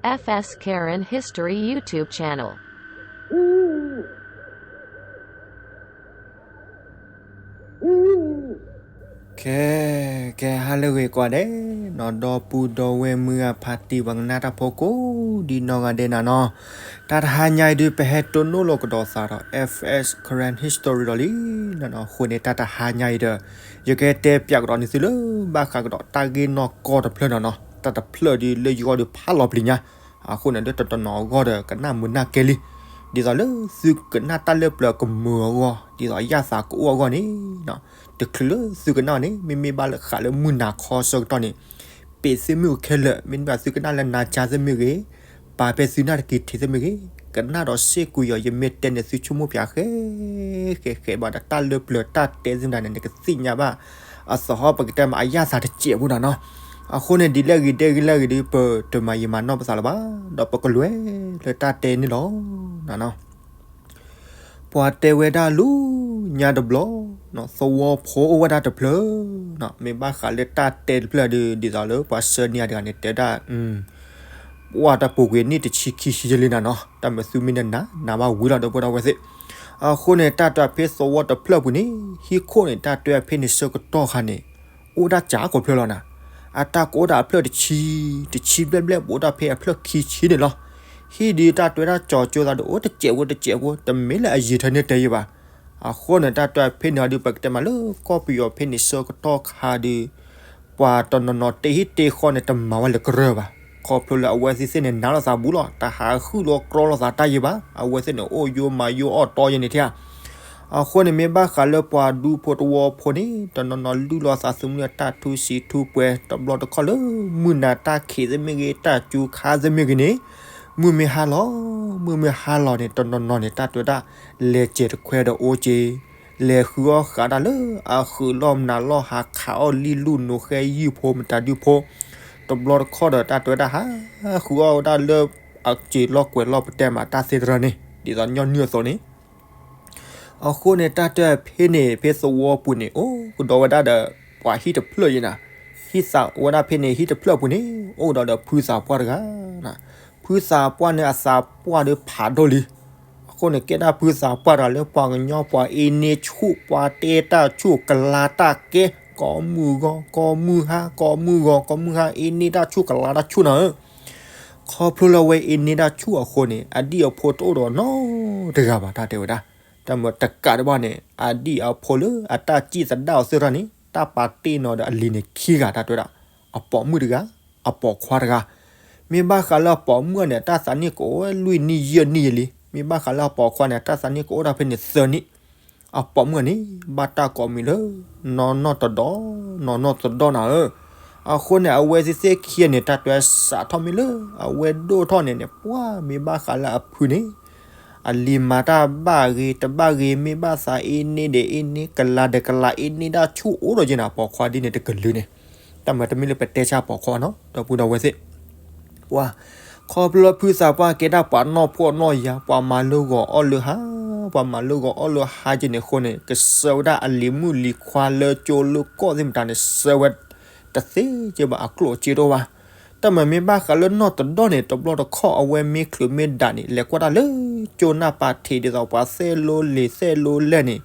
F S Karen History YouTube channel. ခဲ ကဲ ဟါလၢအဂ့ၤကိးဂၤဒဲးနီၤ, ဒီပုၢ်ဒီဝဲၢ်မုၢ်ဂၤဖါတံၢ် ပှၤကနၣ်တၢ်ဖိကိးဒံနီၢ်ဂၤဒဲးနၤနီၤ, တၢ်တဟါညါအံၤဒုး ပဟဲတိၢ်နီၣ်လိာ်ကဒီးသးဒီး F S Karen History ဒီးလံနီၤနီၤ. အဃိန့ၣ် တၢ်တဟါညါအံၤဒီး ယကတဲပၠးကဒီးန့ၢ်သုလၢ ဘၣ်ဃးကဒီးတၢ်ဂ့ၢ်နီၢ်ကီၢ်တဖျၢၣ်နီၤနီၤ, တၢ်တဖျၢၣ်ဒုးလၢယဂီၢ်ဒုးဖးလီၤပျံၤညါ, အဃိန့ၣ် လၢတနီၤနီၤအဂီၢ်ဒီး ကနၣ်မုာ်နၢ်ကဲလံ. ဒ်သိးလၢသုကနၣ်တၢ်လၢပျၢၤကမုာ်အဂီၢ်, ဒ်သိးအယၣ်သးကအိၣ်အဂီၢ်န့ၣ် တချုးလၢသုကနၣ်န့ၣ် မ့မ့ၢ်ဘၣ်ဃးလၢမုၢ်နၤခီဆၢကတီၢ်န့ၣ် ပ့းသုမုၢ်ခဲလၢာ်, မ့တမ့ၢ်သုကနၣ်လၢနၤကၠါသ့ၣ်မ့ၢ်ဂ့ၤ, ပာ်ဖဲသုနၢ်တက့ၤထံးသ့ၣ်မ့ၢ်ဂ့ၤ, ကနၣ်ဒီးစ့ၢ်ကီးယီၤ, ယမ့ၢ်တဲန့ၢ်သုဆိကမိၣ်ပၠးဃဲ ဃဲဃဲဘၣ်ဒီး တၢ်လၢပျၢၤတၢ်တဲသ့ၣ်မတၤန့ၣ် နကသ့ၣ်ညါဘၣ် အသဟီၣ် ပကတဲမး အယၣ်သးတစဲးဖိနီၤနီၤ. အဃိန့ၣ် ဒ်လဲၣ်ဂ့ၤဒ်လဲၣ်ဂ့ၤဒုး ပတမၤယံာ်မၤနီၢ်ပသးလၢၤဘၣ်, ဒီးပကလဲၤလၢတၢ်တဲန့ၣ်လီၤနီၤနီၤ. ပှၤတဲဝဲဒၣ်လၢညါတဘျီ, သဝီဖိအိၣ်ဝဲဒၣ်တဖျၢၣ်, မ့ၢ်ဘၣ်ဃးလၢတၢ်တဲတဖျၢၣ်ဒုး ဒ်သိးလၢပှၤဆှၢန့ၢ်အီၤတဂၤန့ၣ် တဲဒၣ် ပှၤတပူၤကွံာ်နံၣ်တဆံခံဆံယဲၢ်လံနၤနီၤ, တၢ်မၤသုမ့ၢ်နနၤ နၤဘၣ်ဝံၤလီၤ ဒီပုၢ်ဒီဝဲၢ်သ့ၣ်. အဃိန့ၣ် တၢ်တဲဖဲသဝီတဖျၢၣ်ပူၤန့ၣ် ဟံၣ်ခိၣ်န့ၣ် တၢ်တဲဖဲန့ၣ်ဆၢကတီၢ်ခါန့ၣ် အိၣ်ဒၣ်ကးကိးဖျၢၣ်လီၤနၤ. အတၢ်ကအိၣ်ဒၣ်အဖျၢၣ်တဆံ, တဆံဘျဲၣ်ဘျဲၣ် ပအိၣ်ဒၣ်ဖဲအဖျၢၣ်ခံဆံန့ၣ်လီၤ. ဟံၣ်ဒုးတၢ်တဲဝဲဒၣ်ကၠီၤကၠိသးဒီး အိၣ်တစဲးဖိတစဲးဖိ တမ့ၢ်လၢအယံာ်ထီၣ်န့ၢ်တဲယံာ်ဘၣ်. အဃိန့ၣ် တၢ်တဲဖဲန့ၣ်အီၤဒုး ပကတဲမးလၢကီၢ်ပယီၤဖဲန့ၣ်ဆၢကတီၢ်ခါဒုး ပှၤတနီၤနီၤတ့ဟံၣ်တ့ဃီန့ၣ် တမၤဝဲလၢကရၢၢ်ဘၣ်. ခီဖျိလၢအဝဲသ့ၣ်သ့ၣ်န့ၣ် နာ်လိာ်သးဘူးလီၤ, တဟးဃုာ်လိာ်ကြီလိာ်သးတၢ်ယံာ်ဘၣ်. အဝဲသ့ၣ်န့ၣ် အိၣ်ယိမၤယိအီၣ်တီယဲန့ၣ်ထံဧါ. အဃိန့ၣ် မ့ၢ်ဘၣ်ဃးလၢပှၤဒူဖိတဝီဖိန့ၣ် တနီၤနီၤလုၢ်လီၤသးသမူလၢတၢ်ထူစံးထူပှဲၤ, တဘျီတခီၣ်လၢမုၢ်နၤတၢ်ခံးသ့ၣ်မ့ၢ်ဂ့ၤ, တၢ်စူၤခါသ့ၣ်မ့ၢ်ဂ့ၤန့ၣ် မုၢ်မ့ၢ်ဟါလီၤ, မုၢ်မ့ၢ်ဟါလီၤန့ၣ် တနီၤနီၤန့ၣ် တၢ်တဲဝဲဒၣ် လဲၤစဲးတခွဲဒီးအိၣ်က့ၤ, လဲၤဃုအီၣ်ဃးဒၣ်လၢအဃုာ်လီၢ်မနုၤလီၢ် ဟးခးအီၣ်လံၣ်လူၢ်နိၤဃဲယုၢ်ဖိမတၤဒုၣ်ဖိ, တဘျီတခီၣ်ဒီး တၢ်တဲဝဲဒၣ်ဟးဃုအီၣ်ဝဲဒၣ်လၢအစ့းလီၢ်ကွဲးလီၢ်ပတဲမးတၢ်သ့တရၢန့ၣ် ဒ်သိးညီနုၢ်အသိးန့ၣ် အဃိန့ၣ် တၢ်တဲဖဲန့ၣ် ဖဲသဝီပူၤန့ၣ် အိၣ်ကဒီးဝဲဒၣ်ဒီး ပှၤဟံၣ်တဖျၢၣ်ယဲနၤ, ဟံၣ်သးအိၣ်ဝဲဒၣ်ဖဲန့ၣ် ဟံၣ်တဖျၢၣ်ပူၤန့ၣ် အိၣ်ကဒီးဒီးဖုသးပှၢ်တဂၤ, ဖုသးပှၢ်န့ၣ် အသးပှၢ်ဒီးဖးဒိၣ်လံ. အဃိန့ၣ် ကဲဒၣ်ဖုသးပှၢ်တဂၤလၢပှၤကညီ ပှၤအ့န့ဆူၣ် ပှၤတဲတၢ်ဆူၣ် ကလၤတၢ်ကဲ ကိးမုၢ်ဂီၤ ကိးမုၢ်ဟါ ကိးမုၢ်ဂီၤ ကိးမုၢ်ဟါ အ့န့တၢ်ဆူၣ် ကလၤတၢ်ဆူၣ်နၤဧၢ. ခီဖျိလၢအဝဲအ့န့တၢ်ဆူၣ်အဃိန့ၣ် အဒံၣ်အဖိတအိၣ်ဒီးနီတဂၤဘၣ် တၢ်တဲဝဲဒၣ်. တၢ်မၤတကးဒံးဘၣ်န့ၣ် အဒံၣ်အဖိလၢအတၢ်စံၣ်သဒၣ်အီၤသ့ၣ်တဖၣ်န့ၣ် တၢ်ပာ်တ့ၢ်နီၤဒီးအလံၤန့ၣ်ခံဂၤ တၢ်တဲဝဲဒၣ်. အပိာ်မုၣ်တဂၤ အပိာ်ခွါတဂၤ. မ့ၢ်ဘၣ်ဃးလၢအပိာ်မုၣ်န့ၣ် တၢ်သးနံၣ်ကအိၣ်လွံၢ်နံၣ်ယဲၢ်နံၣ်ယဲၢ်လံ. မ့ၢ်ဘၣ်ဃးလၢအပိာ်ခွါန့ၣ် တၢ်သးနံၣ်ကအိၣ်ဒၣ်ဖဲန့ၣ်သၢနံၣ်. အပိာ်မုၣ်န့ၣ် ဘၣ်တၢ်ကိးမံၤလၢ နီၢ်နီၢ်တဒီ နီၢ်နီၢ်တဒီနၤဧၢ. အဃိန့ၣ် အဝဲသ့ၣ်သ့ၣ်ခံဂၤန့ၣ် တၢ်တဲစးထီၣ်မ့ၢ်လၢ အဝဲဒိၣ်ထီၣ်န့ၣ်န့ၣ် ပှၤမ့ၢ်ဘၣ်ဃးလၢအဖုန့ၣ် အလံၤမၤတၢ်ဘၣ်ဂ့ၤတဘၣ်ဂ့ၤ မ့ၢ်ဘၣ်သးအ့န့ဒီးအ့န့ ကလၤဒီးကလၤ အ့န့တၢ်ဆူၣ်အိၣ်ဒီးက့နၤ ပိာ်ခွါဒ်န့ၣ်တကလုာ်န့ၣ်. တၢ်မၤတမ့ၢ်လၢပတဲဆါပိာ်ခွါနီၤ ဒီပုၢ်ဒီဝဲၢ်သ့ၣ် ပှၤ ခီဖျိလၢဖုသးပှၢ်ကဲဒၣ်ပှၤနီၢ်ဖှီၣ်နီၢ်ယာ် ပှၤမၤလၢဂီၤအီၣ်လၢဟါ ပှၤမၤလၢဂီၤအီၣ်လၢဟါက့န့ၣ်အဃိန့ၣ် ကစၢဝဲဒၣ်အလံၤမုၣ်လံၤခွါလၢကၠိလၢကီၢ်သ့ၣ်မတၤန့ၣ် စၢဝဲတသ့က့ဘၣ် အကျိၣ်အစ့တအိၣ်ဘၣ်. တၢ်မၤမ့ၢ်ဘၣ်ဃးလၢနီၢ်တဒီန့ၣ် တဘျီတခီၣ်အဝဲမ့ၢ်ချုးမ့ၢ်ဒးန့ၣ် လဲၤကွၢ်တၢ်လၢကၠိနၢ်ပၤထံး ဒ်သိးပှၤသဲလိလံၤသဲလိလဲၢ်န့ၣ်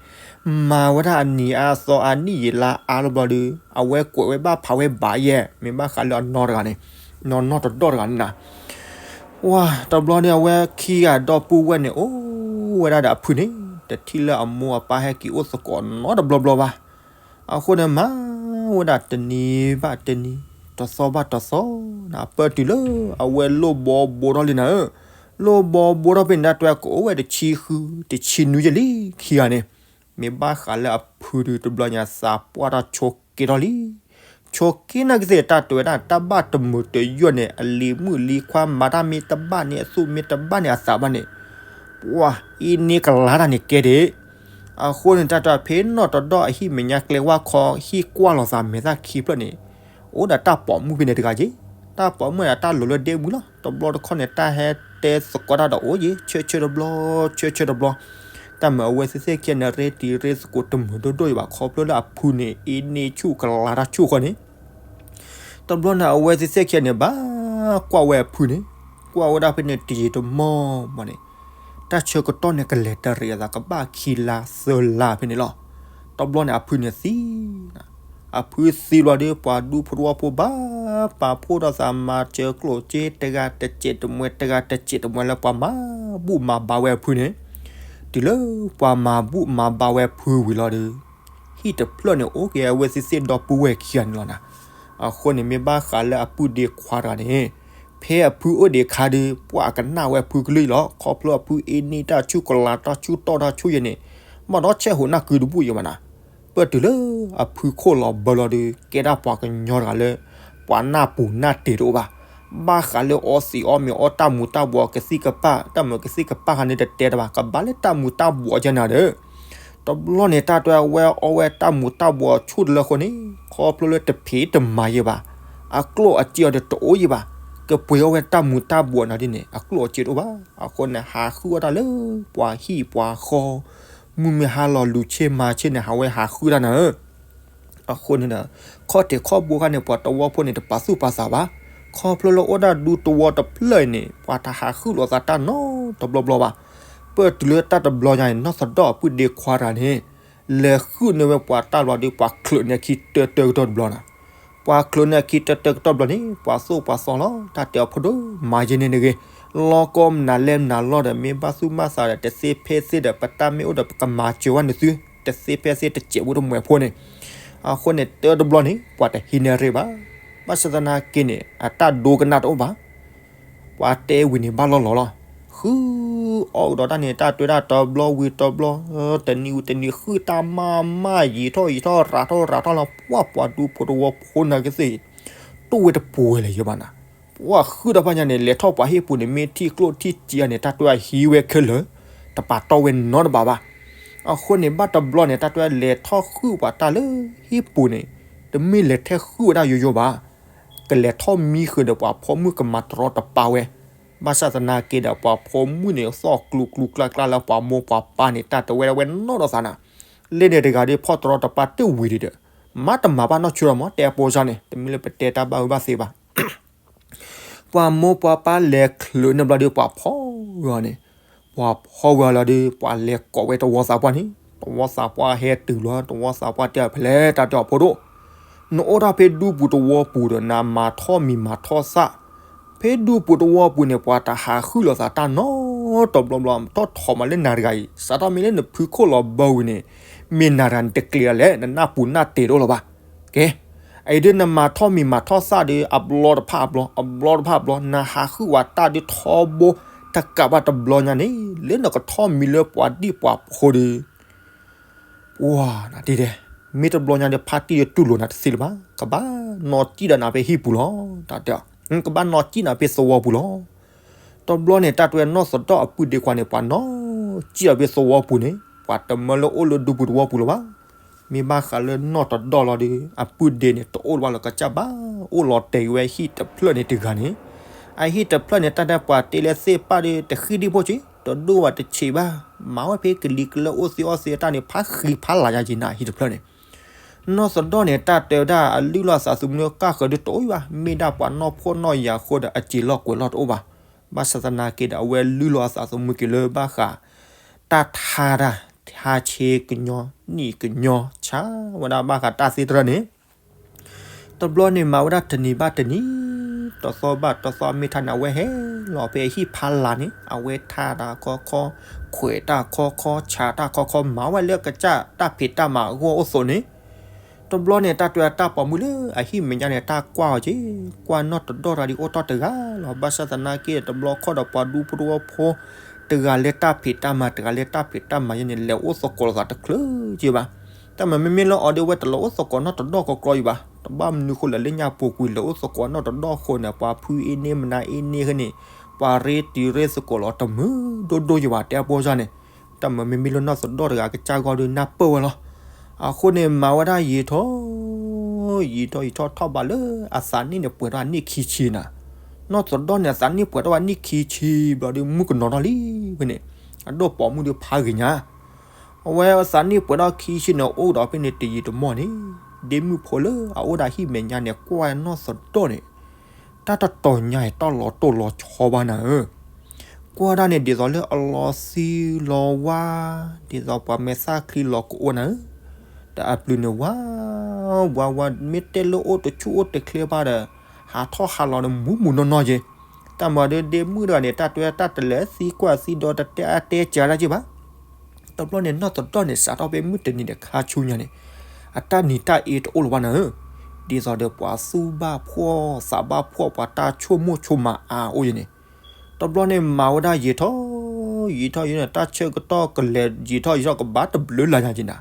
မၤဝဲဒၣ်အနံၤအါအသီအနံၣ်ယံာ်လါအါတဘျီဒီး အဝဲကွဲးဝဲဘၣ်ဖးဝဲဘၣ်ယဲၢ် မ့ၢ်ဘၣ်ဃးလၢအနီၢ်တဂၤန့ၣ် နီၢ်နီၢ်တဒီတဂၤန့ၣ်နၤ ဝါ တဘျီန့ၣ် အဝဲခံဂၤဒီပုၢ်ဝဲၢ်န့ၣ် အိၣ်ဝဲဒၣ်ဒီးအဖုန့ၣ် တထံၣ်လၢအမိၢ်အပၢ်ဟဲက့ၤအိၣ်သကိးနီတဘျီဘျီဘၣ်. အဃိန့ၣ် မၤဝဲဒၣ်တနံၤဘၣ်တနံၤ တသီဘၣ်တသီ နပၢၢ်တုၤလၢအဝဲလိၣ်ဘီဘိထီၣ်လံနၤဧၢ. လိၣ်ဘီဘိထီၣ်ဖဲန့ၣ် တၢ်တဲကအိၣ်ဝဲတဆံဃု တဆံနွံယဲၢ်လံ ခံဂၤန့ၣ် မ့ၢ်ဘၣ်ဃးလၢအဖုဒုး တဘျီညါသးပှၢ်တၢ်ဆိးက့ထီၣ်လံ. ဆိးက့နာ်က့သ့ၣ် တၢ်တဲဝဲဒၣ် တၢ်ဘၣ်တမုာ်တယွၢ်န့ၣ် အလံၤမုၣ်လံၤခွါမၤတၢ်မ့ၢ်တဘၣ်န့ၣ် အသူၣ်မ့ၢ်တဘၣ်န့ၣ် အသးဘၣ်န့ၣ် ပှၤအ့န့ကလၤတၢ်န့ၣ်ကဲဒၣ်. အဃိန့ၣ် တၢ်တဲဖဲနီၢ်တဒီအဟံၣ်မဲာ်ညါကျဲဝၢ်ခီ ဟံၣ်ကွၢ်လီၤသးမဲာ်သၣ်ခံဖျၢၣ်န့ၣ် အိၣ်ဒီးတၢ်ပိာ်မုၣ်ဖဲန့ၣ်တဂၤက့. တၢ်ပိာ်မုၣ်န့ၣ် တၢ်လိၤလၢဒဲမုၢ်လီၤ. တဘျီတခီၣ်န့ၣ် တၢ်ဟဲတဲသကိးတၢ်ဒီးအိၣ်က့ ဆၢဆၢတဘျီ ဆၢဆၢတဘျီ တၢ်မၤအဝဲသ့ၣ်သ့ၣ်ခံဂၤန့ၣ် ရ့တံၤရ့သကိးတမုာ်ဒိၣ်ဒိၣ်အံၤဘၣ် ခီဖျိလၢအဖုန့ၣ် အ့န့ဆူၣ်ကလၤတၢ်ဆူၣ်ဃီန့ၣ် တဘျီန့ၣ် အဝဲသ့ၣ်သ့ၣ်ခံဂၤန့ၣ် ဘၣ်ကွၢ်ဝဲအဖုန့ၣ် ကွၢ်ဝဲဒၣ်ဖဲန့ၣ်တယံာ်တမီၢ်မးန့ၣ်, တၢ်ဆၢကတီၢ်န့ၣ်ကလဲၤတရံးအသးကဘၣ်ခံလါသၢလါဖဲန့ၣ်လီၤ. တဘျီန့ၣ်အဖုန့ၣ်သံ, အဖုသံလီၤဒီး ပှၤဒူဖိတဝီဖိဘၣ်ပာ်ဖှိၣ်ထီၣ်သးမၤစၢၤကျိၣ်စ့ တဂၤတစဲးတမှဲ တဂၤတစဲးတမှဲလၢပှၤမၤဘူၣ်မၤဘါဝဲအဖုန့ၣ်, တုၤလၢပှၤမၤဘူၣ်မၤဘါဝဲအဖုဝံၤလီၤဒီး ဟံၣ်တဖျၢၣ်န့ၣ် အိၣ်က့ၤအဝဲသ့ၣ်သ့ၣ်ဒီပုၢ်ဝဲၢ်ခံဂၤန့ၣ်လီၤနၤ. အဃိန့ၣ် မ့ၢ်ဘၣ်ဃးလၢအပုၢ်ဒ့ခွါတဂၤန့ၣ်, ဖဲအဖုအိၣ်ဒံးအခါဒီး ပှၤကနၣ်ဝဲအဖုကလုၢ်လီၤ. ခီဖျိအဖုအ့န့ၢ်တၢ်ဆူၣ်ကလၤတၢ်ဆူၣ်တီၢ်တၢ်ဆူၣ်ယဲန့ၣ်, ဘၣ်ဒီးဆဲးဟိးနၢ်ကုတဘူၣ်ယဲဘၣ်နၤ. ပတုၤလၢအဖုခိၣ်လီၤဘၢလီၤဒီး ကဲဒၣ်ပှၤကညီတဂၤလၢ ပှၤနၢ်ပူၤနၢ်တ့ၤတအိၣ်ဘၣ်. ဘၣ်ဃးလၢအီသံးအီမ့ၤအီတၢ်မူၤတၢ်ဘှီးကသံၣ်ကပၢ် တၢ်မုာ်ကသံၣ်ကပၢ်ခါန့ၣ်တတဲတဘၣ် ကဘၣ်လၢတၢ်မူၤတၢ်ဘှီးကဲနၤဒီး တဘျီန့ၣ် တၢ်တဲအဝဲအီဝဲတၢ်မူၤတၢ်ဘှီးဆူၣ်တလၢဃိန့ၣ်, ခီဖျိလၢတဖံးတမၤယဲဘၣ်, အကျိၣ်အစ့အီၤဒီးတအိၣ်ယဲဘၣ်, ကပှ့ၤအီဝဲတၢ်မူၤတၢ်ဘှီးနၤဒ်န့ၣ် အကျိၣ်အစ့တအိၣ်ဘၣ်. အဃိန့ၣ် ဟးဃုအီၣ်တၢ်လၢပှၤဟံၣ်ပှၤဃီ, မုၢ်မ့ၢ်ဟါလီၤလူၤဆ့မၤဆ့န့ၣ် ဟးဝဲဟးဃုတၢ်နၤဧၢ. အဃိန့ၣ်ဒီး ခီၣ်ထံးခီၣ်ဘိခါန့ၣ် ပှၤတဝီဖိန့ၣ် တပာ်သူၣ်ပာ်သးဘၣ်. ခီဖျိလၢအိၣ်ဒၣ်ဒူတဝီတဖျၢၣ်အံၤန့ၣ် ပှၤတဟးဃုလိာ်သးတၢ်နီတဘျီဘျီဘၣ်. ပတုၤလၢတၢ်တဘျီညါန့ၣ် နီၢ်သဒီၣ်အပုၢ်ဒ့ခွါတဂၤန့ၣ် လဲၤဃုန့ၢ်ဝဲပှၤတၢ်ဘျီဒီး ပှၤချုးန့ၢ်အခံတၢတၢကတီၢ်တဘျီနၤ. ပှၤချုးန့ၢ်အခံတၢတၢကတီၢ်တဘျီန့ၣ် ပှၤသိၣ်ပှၤသီလီၤ. တၢ်တဲအီၤဖိဒိၣ် မၤယဲန့ၣ်တဂ့ၤ. လီၢ်ကီမနုၤလဲၣ်မနုၤလီၢ်ဒီး မ့ၢ်ဘၣ်သူၣ်ဘၣ်သးဒီး တသ့ဖဲသ့ဒီး ပတၢ်မ့ၢ်အိၣ်ဒီး ပကမၤစၢၤဝဲနသု တသ့ဖဲသ့တစဲးဖိတမှဲးဖိန့ၣ်. အဃိန့ၣ် တၢတဘျီန့ၣ် ပှၤတဟံးန့ၢ်ရ့ၣ်ဘၣ်. ဘၣ်ဆၣ်သနာ်က့န့ၣ် အတၢ်ဒိကနၣ်တအိၣ်ဘၣ်. ပှၤတဲဝံၤန့ၣ် ဘၣ်လီၢ်လီၤလီၤ. ဃုအီၣ်ကဒီးတၢ်န့ၣ် တၢ်တွဲတၢ်တီဘျီဝံၤတီဘျီ, တနံၤဝံၤတနံၤ ဃုတၢ်မၤမၤ ယံာ်ထီၣ်ယံာ်ထီၣ် ရၤထီၣ်ရၤထီၣ်လီၤ. ပှၤပှၤဒူဖိတဝီဖိနာ်က့သ့ၣ် တအိၣ်ဝဲတပူၤဝဲလၢၤယဲဘၣ်နၤ. ပှၤဃုတၢ်ဖးညါန့ၣ် လဲၤထီၣ်ပှၤဟံၣ်ပူၤန့ၣ် မ့ၢ်ထံၣ်ကျိၣ်ထံၣ်စ့န့ၣ် တၢ်တွဲအဟံးဝဲခဲလၢာ် တပာ်တီၢ်ဝဲနီတဘၣ်ဘၣ်. အဃိန့ၣ် ဘၣ်တဘျီန့ၣ် တၢ်တွဲလဲၤထီၣ်ဃုပှၤတၢ်လၢဟံၣ်ပူၤန့ၣ် တမ့ၢ်လဲၤထဲဃုဝဲဒၣ်ယိယိဘၣ်. ကလဲၤထီၣ်မံဃုာ်ဒီးပှၤဖိမုၣ်ကမၤတရီတပါဝဲ. ဘၣ်ဆၣ်သနာ်က့ဒီး ပှၤဖိမုၣ်န့ၣ် သီၣ်ကျူကျူကျါကျါလၢပှၤမိၢ်ပှၤပၢ်န့ၣ် တၢ်တဝဲဒၣ်ဝဲနီၢ်ဒီးသးနၤ. လၢန့ၣ်တဂၤဒီး ဖီၣ်တရီတပါတ့ၢ်ဝံၤဒီး မၤတမၤဘၣ်နီၢ်ဆိဒီးမး တဲအပိစၢ်န့ၣ် တမ့ၢ်လၢပတဲတၢ်ဘၣ်ဝဲဘၣ်သ့ဘၣ်. ပှၤမိၢ်ပှၤပၢ်လဲၤချုးန့ၢ်ဘျီဒီး ပှၤဖီၣ်ဝဲအီၤန့ၣ်, ပှၤဖီၣ်ဝဲအီၤလီၤဒီး ပှၤလဲၤကိးဝဲတဝီသးပှၢ်န့ၣ်, တဝီသးပှၢ်ဟဲတုၤလီၤ. တဝီသးပှၢ်တဲအီၤဖဲလဲၣ် တၢ်တဲအီၤဖိဒိၣ်, နအိၣ်ဒၣ်ဖဲဒူပူၤတဝီပူၤဒီး နမၤထီၣ်မံၤမၤထီၣ်သၣ်, ဖဲဒူပူၤတဝီပူၤန့ၣ် ပှၤတဟးဃုလိာ်သးတၢ်နီတဘျီဘျီ, ထီၣ်ထီၣ်မးလၢနၤတဂၤအံၤ, စးထီၣ်မ့ၢ်လၢနဖုခိၣ်လီၤဘၢဝံၤန့ၣ်, မ့ၢ်နၤတဂၤန့ၣ်တကျ့ၤအီၤလဲၣ်, နနၢ်ပူၤနၢ်တ့ၤတအိၣ်လၢၤဘၣ်. ကဲ, အအံၤဒ်နမၤထီၣ်မံၤမၤထီၣ်သၣ်ဒီး အဘျီတဖၣ်အဘျီ, အဘျီတဖၣ်အဘျီ, နဟးဃုဝဲတၢ်ဒ်ထီဘိ, တကးဘၣ်တဘျီညါန့ၣ် လၢနကထီၣ်မံၤလၢပှၤဒံၣ်ပှၤဖိဒီး ပှၤနတံၤဒဲး, မ့ၢ်တဘျီညါဒီးဖါတံၢ်ဒ်တူၢ်လိာ်နၤတသ့လၢၤဘၣ်, ကဘၣ်နီၢ်ကံၣ်ဒီးနၤဖဲဟံၣ်ပူၤလီၤ. တၢ်တဲ, ကဘၣ်နီၢ်ကံၣ်နၤဖဲသဝီပူၤလီၤ. တဘျီန့ၣ် တၢ်တဲနီၢ်သဒီၣ်အပုၢ်ဒ့ခွါန့ၣ် ပှၤနီၢ်ကံၣ်အီၤဖဲသဝီပူၤန့ၣ် ပှၤတမၢလၢအိၣ်လၢဒူပူၤတဝီပူၤလၢၤဘၣ်. မ့ၢ်ဘၣ်ဃးလၢနီၢ်တဒီၣ်လီၤဒီး အပုၢ်ဒ့န့ၣ် တအိၣ်လၢၤဘၣ်လၢကစၢ်ဘၣ်, အိၣ်လီၤတဲာ်ဝဲဟံၣ်တဖျၢၣ်န့ၣ်တဂၤန့ၣ်, အဟံၣ်တဖျၢၣ်န့ၣ် တၢ်တဲပှၤတ့လၢသ့ၣ်ပၢ်ဒီး တဃံဒံဖိက့, တဒိၣ်ဘၣ်တဆံးဘၣ်, မၤဝဲဖဲကလံၤကလၢအိၣ်သ့အီၣ်သ့အတၢ်န့ၣ် ဖးဃံဖးလၤယါက့ၤနၤဟံၣ်တဖျၢၣ်န့ၣ်. နီၢ်သဒီၣ်န့ၣ် တၢ်တဲဝဲဒၣ်အလုၢ်လီၤအသးသမူကၢ်ဃၢၤဒ်တအိၣ်ဘၣ်, မ့ၢ်ဒၣ်ပှၤနီၢ်ဖှီၣ်နီၢ်ယာ်အဃိဒီး အစ့ၤလီၢ်ကွဲၤလီၢ်တအိၣ်ဘၣ်. ဘၣ်ဆၣ်သနာ်က့ဒီး အဝဲလုၢ်လီၤအသးသမူက့ၤလၢဘၣ်ဃး တၢ်ထါတၢ် ထါဆ့ကညီ နံၣ်ကညီ ဆါဝဲဒၣ်ဘၣ်ဃးတၢ်သ့တရၢန့ၣ် တဘျီန့ၣ်မၤဝဲဒၣ်တနံၤဘၣ်တနံၤ, တသီဘၣ်တသီ မ့ၢ်ထါန့ၣ် အဝဲဟဲလီၤဖဲအဟံၣ်ဖးလၤန့ၣ် အဝဲထါတၢ်ခီခီ, ခွဲးတၢ်ခီခီ, ဆါတၢ်ခီခီ, မၤဝဲလၢကစၢ်တၢ်ဖံးတၢ်မၤအဂီၢ်အိၣ်သိးန့ၣ်, တဘျီန့ၣ် တၢ်တဲတၢ်ပိာ်မုၣ်လၢအဟံၣ်မဲာ်ညါန့ၣ် တၢ်ကွၢ်အီၤက့ၤ, ကွၢ်နီၢ်တဒီၣ်တဂၤဒ်အိၣ်တီၢ်တဂၤလီၤ. ဘၣ်ဆၣ်သနာ်က့ တဘျီခီၣ်ဒီးပှၤဒူဖိတဝီဖိ တဂၤလၢတၢ်ဖံးတၢ်မၤ တဂၤလၢတၢ်ဖံးတၢ်မၤယဲန့ၣ် လဲၤအိၣ်သကိးလိာ်သးတချုးက့ဘၣ်. တၢ်မၤမ့မ့ၢ်လၢအီၤဒီး အဝဲတလဲၤအိၣ်သကိးနီၢ်တဒီၣ်ကီကီအံၤဘၣ်. တဘၣ်မနုၤဃိလဲၣ် လၢညါပူၤကွံာ် လဲၤအိၣ်သကိးနီၢ်တဒီၣ်အဃိန့ၣ် ပှၤဖုအ့န့ၢ်မနုၤအ့န့ၢ်ဃီန့ၣ် ပှၤရ့တံၤရ့သကိးလီၤတမုာ်ဒိၣ်ဒိၣ်ယံၤဘၣ် တဲအပိစၢ်န့ၣ်. တၢ်မၤမ့မ့ၢ်လၢနီၢ်သဒီၣ်တဂၤကစၢ်ဂီၢ်ဒီးနၢ်ပၢၢ်ဝဲလီၤ. အဃိန့ၣ် မၤဝဲဒၣ်ယံာ်ထီၣ် ယံာ်ထီၣ်ယံာ်ထီၣ်ထီၣ်ဘးလၢအသးနံၣ်န့ၣ် ပှဲၤထီၣ်အနံၣ်ခံဆံနၤ. နီၢ်သဒီၣ်န့ၣ် အသးနံၣ်ပှဲၤထီၣ်ဘၣ်နံၣ်ခံဆံဘျီဒီး မုၣ်ကနီၤထီၣ်လံဝဲန့ၣ်, အဒိၣ်ပိာ်မုၣ်ဒီးဖးဂ့ၤညါ အဝဲအသးနံၣ်ပှဲၤထီၣ်ခံဆံန့ၣ် အိၣ်ဒီးဖဲန့ၣ်တယံာ်တမီၢ်န့ၣ်, ဒ့မုၣ်ဖိလၢအအိၣ်ဒီးဟံၣ်မဲာ်ညါန့ၣ် ကွၢ်နီၢ်သဒီၣ်န့ၣ်, တၢ်တတီၤညါအံၤ တၢ်လီၤတိၢ်လီၤဆီဘၣ်နၤဧၢ, ကွၢ်ဒၣ်န့ၣ် ဒ်သိးလၢအလီၤသံလီၤဝါ, ဒ်သိးပှၤမဲာ်သၣ်ချံလီၤကအိၣ်နၤဧၢ, ဒီးအပျုၤန့ၣ်ဝါ, ဝါဝါ မ့ၢ်တဲလၢအိၣ်တဆူၣ်အိၣ်တချ့ဘၣ်ဒီး ဟးထီၣ်ဟးလီၤဒီးမူးမူးနီၢ်နီၢ်က့ၤ, တၢ်မၤဒီးဒ့မုၣ်တဂၤန့ၣ် တၢ်တဲတၢ်တလဲၤသံကွၢ်သံဒီးတတဲအါတဲကးဒၣ်က့ၤဘၣ်, တဘျီန့ၣ် နီၢ်သဒီၣ်န့ၣ် စးထီၣ်ဖဲမုၢ်တနံၤဒီးခါဆူညါန့ၣ်, အတၢ်နံၤတၢ်အ့တအိၣ်လၢၤဘၣ်နၤဧၢ, ဒ်သိးဒီးပှၤသူၣ်ဘၣ်ဖှီၣ်သးဘၣ်ဖှီၣ် ပှၤတၢ်ဆိကမိၣ်ဆိကမးအါအိၣ်ယဲန့ၣ်, တဘျီန့ၣ်မၤဝဲဒၣ်ယံာ်ထီၣ်, ယံာ်ထီၣ်ယံာ်န့ၣ် တၢ်ဆၢကတီၢ်ကလဲၤယံာ်ထီၣ်ယံာ်ထီၣ်ကဘၣ်တဘျုးလၢညါက့ၤနၤ,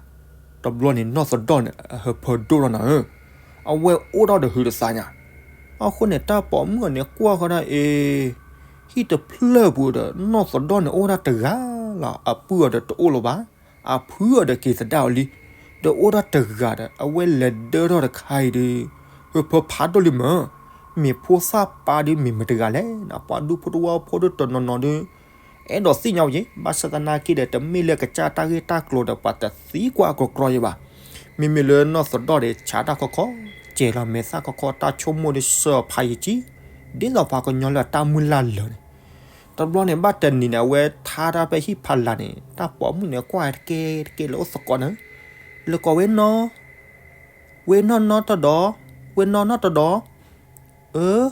တဘျီန့ၣ်နီၢ်သဒီၣ်န့ၣ် အဟၢဖၢဒိၣ်ထီၣ်နၤဧၢ, အဝဲအိၣ်ထီၣ်ဒီးဟုးတသးညါ, အဃိန့ၣ် တၢ်ပိာ်မုၣ်အီၤန့ၣ်ကွၢ်ဃီဒၣ်အ့ ဟံၣ်တဖျၢၣ်ပူၤဒီး နီၢ်သဒီၣ်န့ၣ်အိၣ်ဒၣ်တဂၤလီၤ, အပုၢ်အီၤဒီးတအိၣ်လၢၤဘၣ်, အဖုအီၤဒီးက့ၤသဒၣ်အီၤလံ, ဒီးအိၣ်ဒၣ်တဂၤဒီး အဝဲလဲၤဒၢထီၣ်တခါအံၤဒီး, ဟၢဖၢဖးဒိၣ်လံမၢ်, မ့ၢ်ဖိသၣ်ပၢ်ဒီးမ့ၢ်မတၤတဂၤလဲၣ်, ပှၤဒူဖိတဝၢဖိဒီးတနီၤနီၤဒီး အဲၣ်ဒိးသ့ၣ်ညါဝဲယဲ, ဘၣ်ဆၣ်သနာ်က့ဒီး တမ့ၢ်လၢကစၢ်တၢ်ဂ့ၢ်တၢ်ကျိၤဒီး ပှၤတသံကွၢ်အကီကီယဲဘၣ်. မ့မ့ၢ်လၢနီၢ်သဒီၣ်ဒီး ဆးတၢ်ခီခီ, စဲၤလီၤမဲာ်သၣ်ခီခီ, တၢ်ဆိကမိၣ်ဒီးစၢဖးယံာ်ကံ, ဒ်သိးပှၤကညီလၢအတၢ်မုၢ်လၢ်လၢာ်န့ၣ်, တဘျီန့ၣ် ဘၣ်တနံၤန့ၣ် အဝဲထါတၢ်ဖဲဟံၣ်ဖးလၢ်န့ၣ် တၢ်ပိာ်မုၣ်န့ၣ်ကွၢ်တကဲတကဲလၢအိၣ်သကိးန့ၣ်, လၢကိးဝဲနီၢ် ဝဲနီၢ်နီၢ်တဒီး, ဝဲနီၢ်နီၢ်တဒီး, အၢ,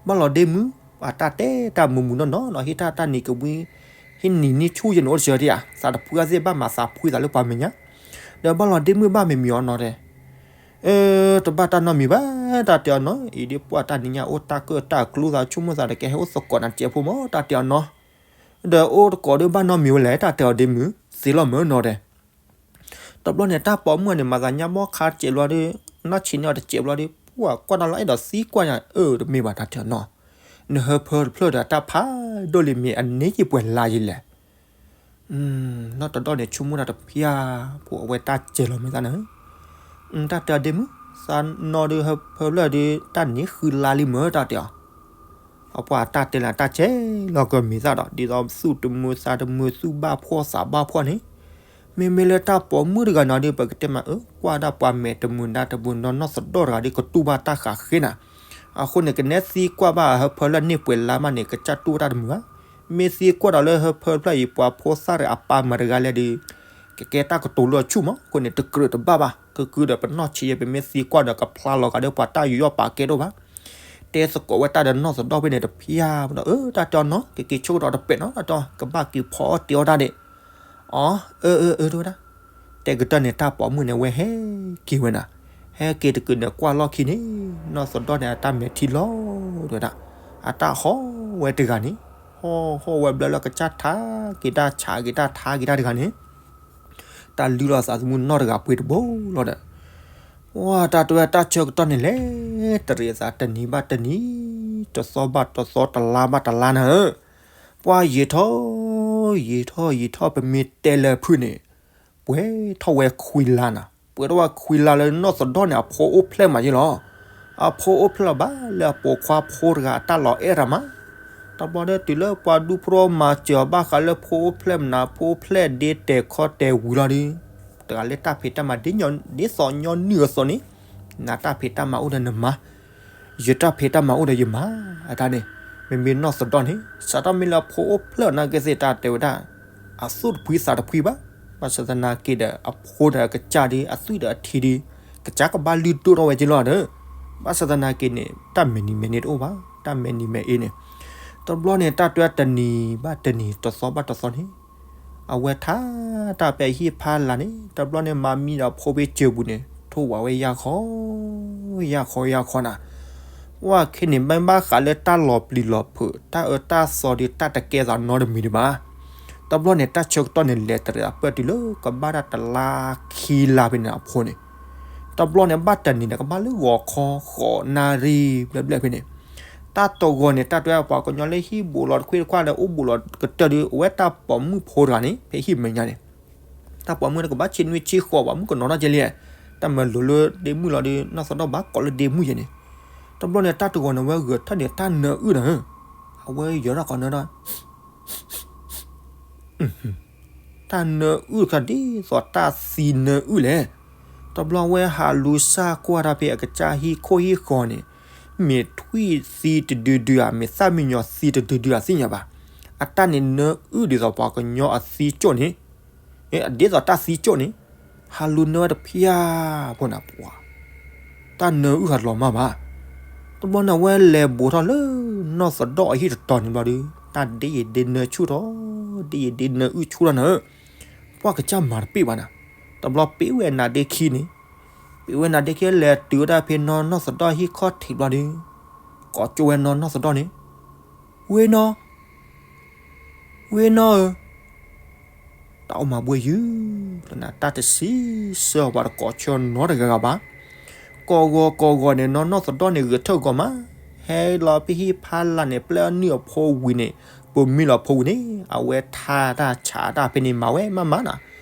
ဘၣ်လီၤဒ့မုၣ်, အတၢ်တဲတၢ်မုာ်မုာ်နီၢ်နီၢ်နီၤ, ဟ့ၣ်တၢ်တၢ်နံၤကဝံ, ဟ့ၣ်နံၤနံၣ်ဆူၣ်ယဲန့ၣ်အိၣ်တဆၢဒံးဧါ, သးတဖှံသးသ့ၣ်ဘၣ်မၤသးဖှံသးလၢပှၤမဲာ်ညါ, ဒီးဘၣ်လီၤဒ့မုၣ်ဘၣ်မ့ၢ်မံၤအီၤနီၤတဲ, အၢ, တဘၣ်တၢ်နီတမံၤဘၣ်, တၢ်တဲအီၤနီၤ, အံၤဒ်ပှၤတၢ်နံၤညါအိၣ်တၢ်ကၢၣ်တၢ်ကျူသးဆိကမိၣ်သးတကဲဟဲအိၣ်သကိးနၤတစဲးဖိမၢ်, တၢ်တဲအီၤနီၤ, ဒီးအိၣ်သကိးဒီးဘၣ်နီတမံၤဝဲလဲၣ်, တၢ်တဲအီၤဒ့မုၣ်, သ့လီၤမၢ်နီၤတဲ တဘျီန့ၣ် တၢ်ပိာ်မုၣ်န့ၣ် မၤသးညါဘီခါတစဲးဘျီဒီး, နီၢ်ဆံးန့ၢ်အီၤတစဲးဘျီဒီး, ပှၤကွၢ်တၢ်လီၤအဲၣ်ဒိးသံကွၢ်ညါ, အၢ တမ့ၢ်ဘၣ်တၢ်တဲအီၤနီၤ, နဟၢဖၢတဖျၢၣ်ဒီးတၢ်ဖးဒိၣ်လံမ့ၢ်အန့ၢ်က့ၤပှဲၤလါယံၤလဲၣ်. နီၢ်တဒီၣ်န့ၣ် ဆိကမိၣ်တၢ်တဖျၢၣ်, ဖိအဝဲတၢ်စဲးလီၤမဲာ်သၣ်န့ၣ်, တၢ်တဲအီၤဒ့မုၣ်, သးနီၢ်ဒီးဟၢဖၢဖျၢၣ်ဒီး တၢ်န့ၢ်ဃုလါလံမၢ် တၢ်တဲအီၤ အပှၤတၢ်တဲလၢတၢ်စဲးလီၤက့ၤမဲာ်သၣ်ဒီး ဒ်သိးသူၣ်တမုာ်သးတမုာ်သူၣ်ဘၣ်ဖှီၣ်သးဘၣ်ဖှီၣ်န့ၣ်, မ့မ့ၢ်လၢတၢ်ပိာ်မုၣ်တဂၤနီၤဒီး ပကတဲမး အၢ ကွၢ်ဒၣ်ပှၤမဲာ်တမုာ်နါတမုာ်နီၤ နီၢ်သဒီၣ်တဂၤဒီးကတူၢ်ဘၣ်တၢ်ဃးဃ့နၤ, အဃိန့ၣ် ကနဲသံကွၢ်ဘၣ်ဟၢဖၢလၢန့ၢ်ပှဲၤလါမးန့ၣ် ကစၢ်တူၢ်ဘၣ်တၢ်တမုာ်ဘၣ်. မ့ၢ်သံကွၢ်ဒီးလၢဟၢဖၢဖျၢၣ်အံၤ ပှၤဖိသၣ်တဂၤအပၢ်မၤတဂၤလဲၣ်ဒီး ကကဲတၢ်ကတိၤလၢအဆူၣ်မး, အဃိန့ၣ် တကြၢးတဘၣ်ဘၣ်, ကကုဒီးပနီၢ်ဆံးယဲ ပမ့ၢ်သံကွၢ်ဒီးကဖျါလီၤဂာ်ဒီးပှၤတၢ်ယူးယီၣ်ပာ်ကဲဒိၣ်ဘၣ်. တဲသကိးဝဲတၢ်ဒီးနီၢ်သဒီၣ်ဖဲန့ၣ်တဖျၢၣ်ဒီး အၢ တၢ်တဲအီၤနီၤ ကက့ၤဆိကတီၢ်တပဲာ်နီၤ တၢ်တဲအီၤ ကဘၣ်က့ၤဖီအီၣ်တ့ၤအီၣ်တၢ်ဒံး. အီ အၢ အၢ အၢ တဲဝဲဒၣ်. တဲကတၢၢ်န့ၣ် တၢ်ပိာ်မုၣ်န့ၣ် အဝဲဟဲက့ၤဝဲနၤ, ဟဲက့ၤတကုာ်န့ၣ် ကွၢ်လီၢ်ခံန့ၣ် နီၢ်သဒီၣ်န့ၣ် အတၢ်မဲာ်ထံလီၤတဲဝဲဒၣ်, အတၢ်ဟီၣ်ဝဲတဂၤန့ၣ်, ဟီၣ်ဟီၣ်ဝဲဘျၢလၢကစၢ်ထါက့ၤတၢ်ဆးက့ၤတၢ်ထါက့ၤတၢ်တဂၤန့ၣ် တၢ်လုၢ်လီၤသးသမူနီၢ်တဂၤပှ့ၤတဘိလီၤဒီး, ပှၤတၢ်တဲဝဲတၢ်ဆၢကတီၢ်န့ၣ်လဲၤတရံးအသးတနံၤဘၣ်တနံၤ, တသီဘၣ်တသီ တလါဘၣ်တလါနၤဧၢ, ပှၤယံာ်ထီၣ် ယံာ်ထီၣ်ယံာ်ထီၣ် ပမ့ၢ်တဲလၢဖုၣ်န့ၣ်, ပှဲၤထီၣ်ဝဲခွံလါနၤ, ပှဲၤထီၣ်ဝဲခွံလါလၢနီၢ်သဒီၣ်န့ၣ် အဖိအိၣ်ဖျဲၣ်မးယဲလီၤ. အဖိအိၣ်ဖျဲၣ်လီၤဘၣ်လၢအပိာ်ခွါဖိတဂၤအတၢ်လီၤအဲၣ်တၢ်မး တဘျီဒီးတုၤလၢပှၤဒူဖိမၤစၢၤအီၤဘၣ်ဃးလၢဖိအိၣ်ဖျဲၣ်မနုၤ ဖိအိၣ်ဖျဲၣ်ဒ့တဲာ်ခီတဲာ်ဝံၤလီၤဒီး, တဂၤလၢတၢ်ဖံးတၢ်မၤဒ် ဒ်သိးညီနုၢ်အသိးန့ၣ်, နတၢ်ဖံးတၢ်မၤအိၣ်ဒီးနမၤ, ယတၢ်ဖံးတၢ်မၤအိၣ်ဒီးယမၤ, အတၢ်န့ၣ်, မ့မ့ၢ်နီၢ်သဒီၣ်န့ၣ် စးထီၣ်မ့ၢ်လၢအဖိအိၣ်ဖျဲၣ်နာ်က့သ့ၣ်တၢ်တဲဝဲဒၣ်, အသူၣ်တဖှံသးတဖှံဘၣ်, ဘၣ်ဆၣ်သနာ်က့ဒီး အဖိဒီးအကစၢ်ဒီး အသွံၣ်ဒီးအထံဒီး ကစၢ်ကဘၣ်လုၢ်ဒိၣ်ထီၣ်ဝဲက့ၤလီၤဒီး, ဘၣ်ဆၣ်သနာ်က့န့ၣ် တၢ်မဲာ်နံၤမဲာ်န့ၣ်တအိၣ်ဘၣ်, တၢ်မဲာ်နံၤမဲာ်အ့န့ၣ်, တဘျီန့ၣ် တၢ်တဲတနံၤဘၣ်တနံၤ တသီဘၣ်တသီန့ၣ်, အဝဲထါတၢ်ဖဲဟံၣ်ဖးလၢ်န့ၣ် တဘျီန့ၣ် မၤမံဒီးဖိဖဲစၢၤပူၤန့ၣ် ထိၣ်ဝးဝဲယၢ်ခီ, ယၢ်ခီယၢ်ခီနၤ, ပှၤခဲန့ၣ် မ့ၢ်ဘၣ်ဃးလၢတၢ်လီၤပျံၤလီၤဖုး တၢ်အၢတၢ်သီဒီး တၢ်တကဲသးနီတမံၤဒံးဘၣ်. တဘျီန့ၣ် တၢ်ဆၢကတီၢ်န့ၣ် လဲၤတရံးအပၢၢ်တုၤလၢကဘၣ်တၢ်တလါခံလါဖဲန့ၣ်အဖိန့ၣ်, တဘျီန့ၣ် ဘၣ်တနံၤန့ၣ် ကဘၣ်လၢဂီၤခီ ဃိးနၣ်ရံၣ်ဘျဲၣ်ဘျဲၣ်ဖဲန့ၣ်, တၢ်တဂီၤန့ၣ် တၢ်တဲပှၤကညီလၢဟံၣ်ဘူးလီၤတခွ့တခွါဒီး အိၣ်ဘူးလီၤကတၢၢ်ဒီး အဝဲတၢ်ပိာ်မုၣ်ဖိတဂၤန့ၣ် ဖဲဟံၣ်မဲာ်ညါန့ၣ် တၢ်ပိာ်မုၣ်န့ၣ် ကဘၣ်ဆ့နွံဆ့ဃိးဘၣ် မုၣ်ကနီၤထီၣ်ကဲလံ, တၢ်မၤလိာ်လၢဒ့မုၣ်လီၤဒီး နီၢ်သဒီၣ်ဘၣ်ကိးလၢဒ့မုၣ်ယဲန့ၣ်, တဘျီန့ၣ် တၢ်တဂီၤန့ၣ် အဝဲဂဲၤထၢၣ်န့ၣ် တၢ်နၢအုၣ်နၤဧၢ, အဝဲယီၤထီၣ်ကီးနၢထီၣ် တၢ်နၢအုၣ်တခါဒ်သိးတၢ်သံနၢအုၣ်လဲၣ်. တဘျီဝဲဟးလူၤစၢ်ကွၢ်တၢ်ဖဲအကစၢ်ဟံၣ်ခိၣ်ဟံၣ်ဃီန့ၣ်, မ့ၢ်ထွံၣ်သံတဒုဒုဧါ, မ့ၢ်သၣ်မံယီၤသံတဒုဒုဧါ သ့ၣ်ညါဘၣ်. အတၢ်န့ၣ်နၢအုၣ်ဒ်သိးပှၤကညီအသံကၠိၣ်န့ၣ်, ဒ်သိးတၢ်သံကၠိၣ်န့ၣ်, ဟးလူၤနၢဝဲတဖျၢၣ်ဖိန့ၣ်ပှၤ, တၢ်နၢအုၣ်ဟးလီၤမၢ်ဘၣ်. တဘျီန့ၣ်အဝဲလဲၤဘူးထီၣ်လၢနီၢ်သဒီၣ်အဟံၣ်တတီၤန့ၣ်ဘျီဒီး, တၢ်ဒ့ယဒ့နၢဆူၣ်ထီၣ်, ဒ့ယဒ့နၢအုၣ်ဆူၣ်ထီၣ်နၤဧၢ, ပှၢ်ကစၢ်မၤတပ့ၢ်ဘၣ်နၤ. တဘျီပ့ၣ်ဝဲနါဒ့ခံန့ၣ်, ပ့ၣ်ဝဲနါဒ့ခံ လဲၤတုၤဝဲဒၣ်ဖဲနီၢ်နီၢ်သဒီၣ်ဟံၣ်ခီၣ်ထံးဘျီဒီး, ကိးကၠိဝဲနီၢ်နီၢ်သဒီၣ်န့ၣ်, ဝ့ၢ်နီၢ်, ဝ့ၢ်နီၢ်ဧၢ, တၢ်အိၣ်မၤဘှဲယုၢ်လီၤနၤ, တၢ်တဆံးဆၢအီၤ ပှၤတကိးဆၢနီတဂၤဂၤဘၣ်. ကိးဂီၤကိးဂီၤန့ၣ် နီၢ်နီၢ်သဒီၣ်န့ၣ် ဂဲၤထၢၣ်ဂီၤမး, ဟဲလီၤဖဲဟံၣ်ဖးလၢ်န့ၣ် ပျဲအနုၢ်အဖိဝံၤန့ၣ်, ပမံလီၤဖိဝံၤန့ၣ် အဝဲထါတၢ်ဆးတၢ်ဖဲန့ၣ် မၤဝဲမးမးနၤ.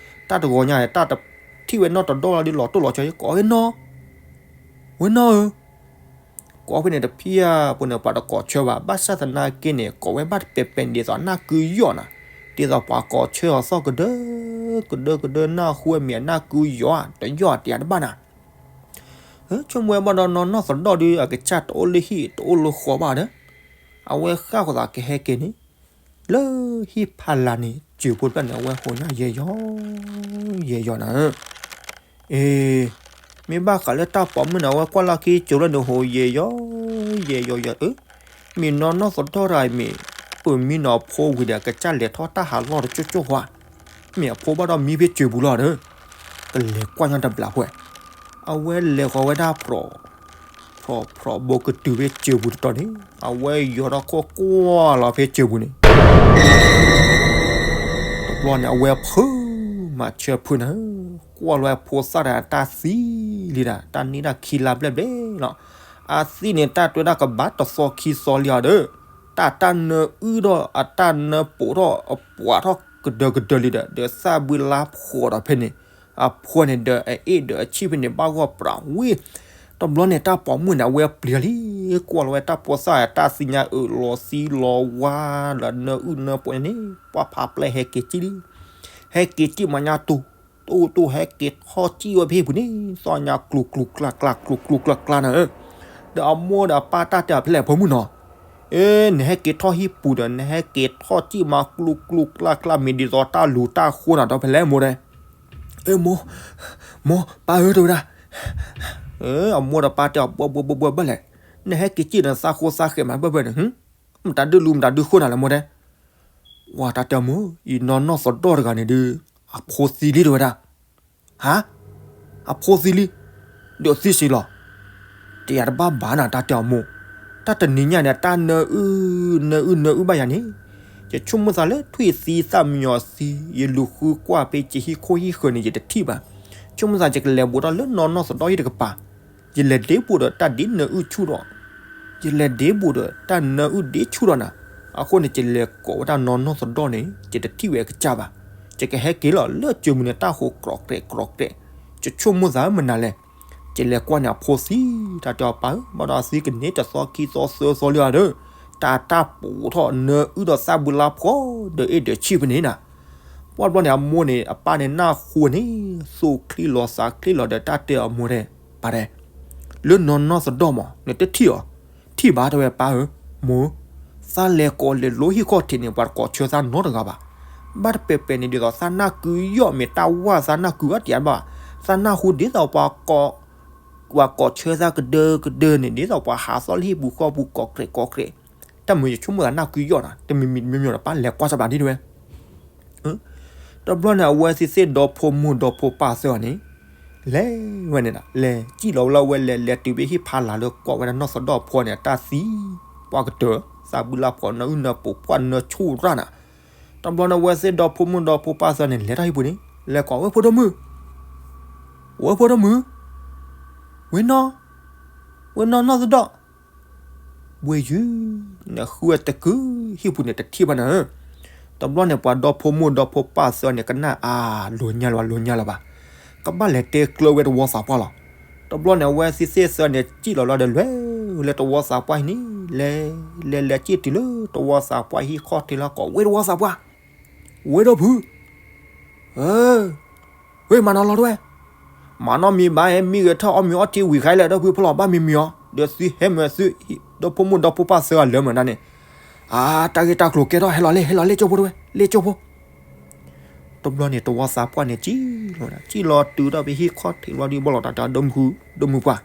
တၢ်တဂီၤညါန့ၣ် တၢ်တထံၣ်ဝဲနီၢ်သဒီၣ်လီၤဒီး လီၤတိၢ်လီၤဆီ ကိးဝဲနီၢ်, ဝ့ၢ်နီၢ်ဧၢ, ကိးဖဲန့ၣ်တဖျၢၣ်ဖိန့ၣ် ပှၤတကိးဆၢဘၣ်. ဘၣ်ဆၣ်သနာ်က့န့ၣ် ကိးဝဲဘၣ်တပဲာ်ပဲာ်န့ၣ် ဒ်သိးနၢ်ကုယီၢ်နၤ, ဒ်သိးပှၤကိးဆၢအီၤသီၣ်ကဒၢ, ကဒၢကဒၢ နၢ်ဟူဝဲမ့ၢ်အနၢ်ကုယီၢ်ဧါ, တယီၢ်ဧါ တယၤတဘၣ်နၤ. ဆိကမိၣ်ဝဲဘၣ်ဒီးနီၢ်နီၢ်သဒီၣ်ဒီး အကစၢ်တအိၣ်လၢဟံၣ်တအိၣ်လၢဃီဘၣ်ဒီး, အဝဲဃၣ်ဃီၤသးကဟဲက့ၤန့ၣ် လၢဟံၣ်ဖးလၢ်န့ၣ် စၢၤဖိတဖျၢၣ်န့ၣ် အဝဲဟိးညါယဲၢ်ယီၢ်, ယဲၢ်ယီၢ်နၤဧၢ. အ့, မ့ၢ်ဘၣ်ဃးလၢတၢ်ပိာ်မုၣ်န့ၣ် အဝဲကွၢ်လီၢ်ခံစၢၤဖျၢၣ်န့ၣ် ဟိးယဲၢ်ယီၢ်, ယဲၢ်ယီၢ်ယဲၢ်ဧၢ, မ့ၢ်နီၢ်နီၢ်သဒီၣ်တဂၤအံၤမ့ၢ်, ပမံနီၤအဖိဝံၤဒီး အကစၢ်လဲၤထီၣ်တၢ်ဟးလီၢ်တကၠိၣ်ကၠိၣ်ဃီ, မ့ၢ်အဖိဘၣ်ဒီးမံဖဲစၢၤပူၤလီၤဒီး, ကလဲၤကွၢ်ညီတဘျီဖိ အဝဲလဲၤဃီၤဝဲဒၣ် ဖြီၣ်ဖြီၣ်ဘိကတုၤဖဲစၢၤပူၤတတီၤန့ၣ် အဝဲယီၤထီၣ်ခိၣ်ကွၢ်လီၤဖဲစၢၤပူၤန့ၣ်, တဘျီန့ၣ် အဝဲဖုးမၤဆၢဖုးနၤ, ကွၢ်လီၤဝဲဖိသၣ်တဂၤတၢ်သံလံဒၣ် တၢ်န့ၢ်တၢ်ခံလါဘျဲၣ်ဘျဲၣ်လီၤ. အသံၣ်န့ၣ် တၢ်တွဲဒၣ်ကဘၣ်တသီခံသီလံအီၤဒီး, တၢ်တၢ်နၢအုၣ်ထီၣ် အတၢ်နၢပိာ်ထီၣ် အပှဲၤထီၣ်ကဒၢကဒၢလံဒီး ဒီးသၣ်ဘုလါဖှီၣ်ဒီးဖဲန့ၣ် အဖိန့ၣ်ဒီးအအ့ၣ်ဒီးအဆံၣ်ဖဲန့ၣ် ဘၣ်ဂီၢ်ပြးဝ့ၢ်, တဘျီန့ၣ် တၢ်ပိာ်မုၣ်န့ၣ် အဝဲပျံၤလံ, ကွၢ်လီၤဝဲတၢ်ဖိသၣ်တၢ်သံညါအၢၣ်လီၤသံလီၤဝါ ဒီးနၢအုၣ်နၢပိာ်န့ၣ် ပှၢ်ဖးပျဲၢ်ဟဲက့ၤစံၣ်လံ, ဟဲက့ၤစံၣ်မၤညါတူၢ်, တူၢ်တူၢ်ဟဲက့ၤထီၣ်စံၣ်ဝဲဖဲပူၤန့ၣ် သီၣ်ညါကျူၤကျူၤကျါကျါကျူၤကျူၤကျါကျါနၤဧၢ, ဒီးအမိၢ်ဒီးအပၢ်တၢ်တဲအီၤဖဲလဲၣ်ဖိမုၣ်နီၤ, အ့ နဟဲက့ၤထီၣ်ဟံၣ်ပူၤဒီး နဟဲက့ၤထီၣ်စံၣ်မၤကျူၤကျူၤကျါကျါ မ့ၢ်ဒ်သိးတၢ်လူၤတၢ်ဃိနၤဒီးဖဲလဲၣ်မိၢ်တဲ, အ့ မိၢ်, မိၢ်ပၢ်ဧၢတဲဝဲဒၣ်, အမိၢ်ဒီးပၢ်တဲအီၤ ဘှီဘှီဘှီဘှီဘၣ်လဲၣ်, နဟဲက့ၤစံၣ်ဒီးသးဃိသးဃဲးမးဘၣ်ဘၣ်န့ၣ်, မတၤဒုလူၤ မတၤဒုဃိနၤလဲၣ်မိၢ်တဲ, ဝၤတၢ်တဲအီၤမိၢ် အံၤနီၢ်နီၢ်သဒီၣ်တဂၤန့ၣ်ဒုး အဖိသံလံတဲဝဲဒၣ်, ဟါ, အဖိသံလံ, ဒီးသံစ့ၢ်လီၤ, တယၤတဘၣ်ဘၣ်နၤ တၢ်တဲအီၤမိၢ်, တၢ်တနံၤညါန့ၣ် တၢ်နၢအုၣ် နၢအုၣ် နၢအုၣ်ဘၣ်ယၤန့ၣ်, ယဆိကမိၣ်သးလၢထွံၣ်သံသၣ်မံယီၤသံ ယလူၤဃုကွၢ်ဖဲယဟံၣ်ခိၣ်ဟံၣ်ဃၢၤန့ၣ် ယတထံၣ်ဘၣ်, ဆိကမိၣ်သးယကလဲၤဘူးထီၣ်လၢနီၢ်နီၢ်သဒီၣ်ဟံၣ်တကပၤ, ယလဲၤဒ့ဘူးဒီးတၢ်ဒ့နၢအုၣ်ဆူၣ်ဒီး ယလဲၤဒ့ဘူးဒီးတၢ်နၢအုၣ်ဒ့ဆူၣ်ဒီးနၤ, အဃိန့ၣ် ယလဲၤကိးဝဲဒၣ်နီၢ်နီၢ်သဒီၣ်န့ၣ် ယတထံၣ်ဝဲအကစၢ်ဘၣ်, ယကဟဲက့ၤလီၤလၢစၢၤမုၢ်န့ၣ် တၢ်ဟိးကြီးကြဲးကြီးကြဲး, ယဆိကမိၣ်သးမနုၤလဲၣ်, ယလဲၤကွၢ်န့ၣ်အဖိသံ, တၢ်တဲအီၤပၢ်ဧၢ ဘၣ်ဒီးအသံကန့ၢ်တသီခံသီသၢသီလံအီၤဒီး, တၢ်တၢ်ပိာ်ထီၣ်နၢအုၣ်ဒီးသၣ်ဘုလါဖှီၣ် ဒီးအ့ၣ်ဒီးဆံၣ်ဖဲန့ၣ်နၤ, ပှၢ်တဘျီန့ၣ် အမိၢ်န့ၣ် အပၢ်န့ၣ်နၢ်ဟူန့ၣ်, သူၣ်ချံလီၤသးချံလီၤဒီးတၢ်တဲအီၤမိၢ်တဲ, ပၢ်တဲ, လၢနီၢ်နီၢ်သဒီၣ်မး နတထံၣ်အီၤ, ထံၣ်ဘၣ်တဲဝဲပၢ်ဧၢ, မိၢ်, သးလဲၤကိးလဲၤလိဟံၣ်ခီၣ်ထံးန့ၣ် ပှၤတကိးဆၢသးနီတဂၤဘၣ်, ဘၣ်တပဲာ်ပဲာ်န့ၣ် ဒ်သိးသးနၢ်ကုယီၢ်မ့ၢ်တၢ်ဝၢ်သးနၢ်ကုအီၤတယၤဘၣ်, သးနၢ်ဟူဒ်သိးပှၤကိး, ပှၤကိးဆၢသးကဒၢကဒၢန့ၣ် ဒ်သိးပှၤဟးသီၣ်လၢဟံၣ်ပူၤဃီပူၤကိးကြဲးကိးကြဲး, တၢ်မုာ်ယဆိကမိၣ်သးနၢ်ကုယီၢ်နၤ တမံၤမံၤတမံၤမံၤဒီးပၢ်လဲၤကွၢ်စၢ်ဘျးဒ်တဲဝဲ တဘျီန့ၣ် အဝဲသ့ၣ်သ့ၣ်ဒီဖိမိၢ်ဒီဖိပၢ်သၢဂၤန့ၣ်, လဲၤဝဲန့ၣ်ဒၣ် လဲၤစံၣ်လီၤဝဲလီၤဝဲလဲၤလဲၤတုၤဖဲဟံၣ်ဖးလၢ်လၢကွၢ်ဝဲဒၣ်နီၢ်သဒီၣ်ဖိန့ၣ် တၢ်သံ, ပှၢ်ကတၢၢ်, သၣ်ဘုလါဖှီၣ်နၢအုၣ်နၢပိာ်ပှၢ်နၢဆိၣ်ရၣ်နၤ, တဘျီန့ၣ် အဝဲသ့ၣ်ဒီဖိမိၢ်ဒီဖိပၢ်သၢဂၤန့ၣ် လဲၤထီၣ်ဟံၣ်ပူၤန့ၣ် လဲၤကိး ဝဲၢ်ဖိဒိၣ်မုၣ်, ဝဲၢ်ဖိဒိၣ်မုၣ်, ဝ့ၢ်နီၢ်, ဝ့ၢ်နီၢ်နီၢ်သဒီၣ် ဘှံးယုၢ်, နဃုဝဲတကုၤဟံၣ်ပူၤန့ၣ်တထံၣ်ဘၣ်နၤဧၢ, တဘျီန့ၣ် ပှၤဒီဖိမိၢ်ဒီဖိပၢ်သၢဂၤန့ၣ် ကနၣ်အါ, လိၤညါလၢၤဘၣ် လိၤညါလၢၤဘၣ်, ကဘၣ်လဲၤတဲကျၢၤဝဲတဝီသးပှၢ်လီၤ, တဘျီန့ၣ် အဝဲသ့ၣ်သ့ၣ်သၢဂၤန့ၣ် စံၣ်လီၤလီၤဒီးလဲၤလၢတဝီသးပှၢ်ဟံၣ်န့ၣ်, လဲၤလဲၤလဲၤစံၣ်တုၤလၢတဝီသးပှၢ်ဟံၣ်ခီၣ်ထံးလီၤ ကိး ဝ့ၢ်တဝီသးပှၢ်, ဝ့ၢ်ဒီဖု ဧၢ, ဝ့ၢ်မၤနီၤလီၤတဝဲ, မၤနီတမံၤဘၣ် မံဂဲၤထီၣ်အီၣ်မ့ၤအီထံဝံၤဃါလဲၣ် ဒီဖုဖီလီၤဘၣ်မံမံၤအီၤ, ဒီးသုဟဲမၢသု ဒီဖိမိၢ်ဒီဖိပၢ်သၢဂၤလၢာ်မၢဒၣ်န့ၣ်, အါ တၢ်ဂ့ၢ်တၢ်ကျိၤကဲထီၣ် ဟဲလီၤလ့ ဟဲလီၤလ့ ကၠိဖိတဝဲ လ့ကၠိဖိ. တဘျီန့ၣ် တဝီသးပှၢ်န့ၣ် ကံၣ်လီၤဒၣ် ကံၣ်လီၤတုၤထီၣ်ဖဲဟံၣ်ခီၣ်ထံးဘျီဒုး ဘီၣ်လီၤတၢ်တၢ် ဒိၣ်မုၢ်ပှၢ်,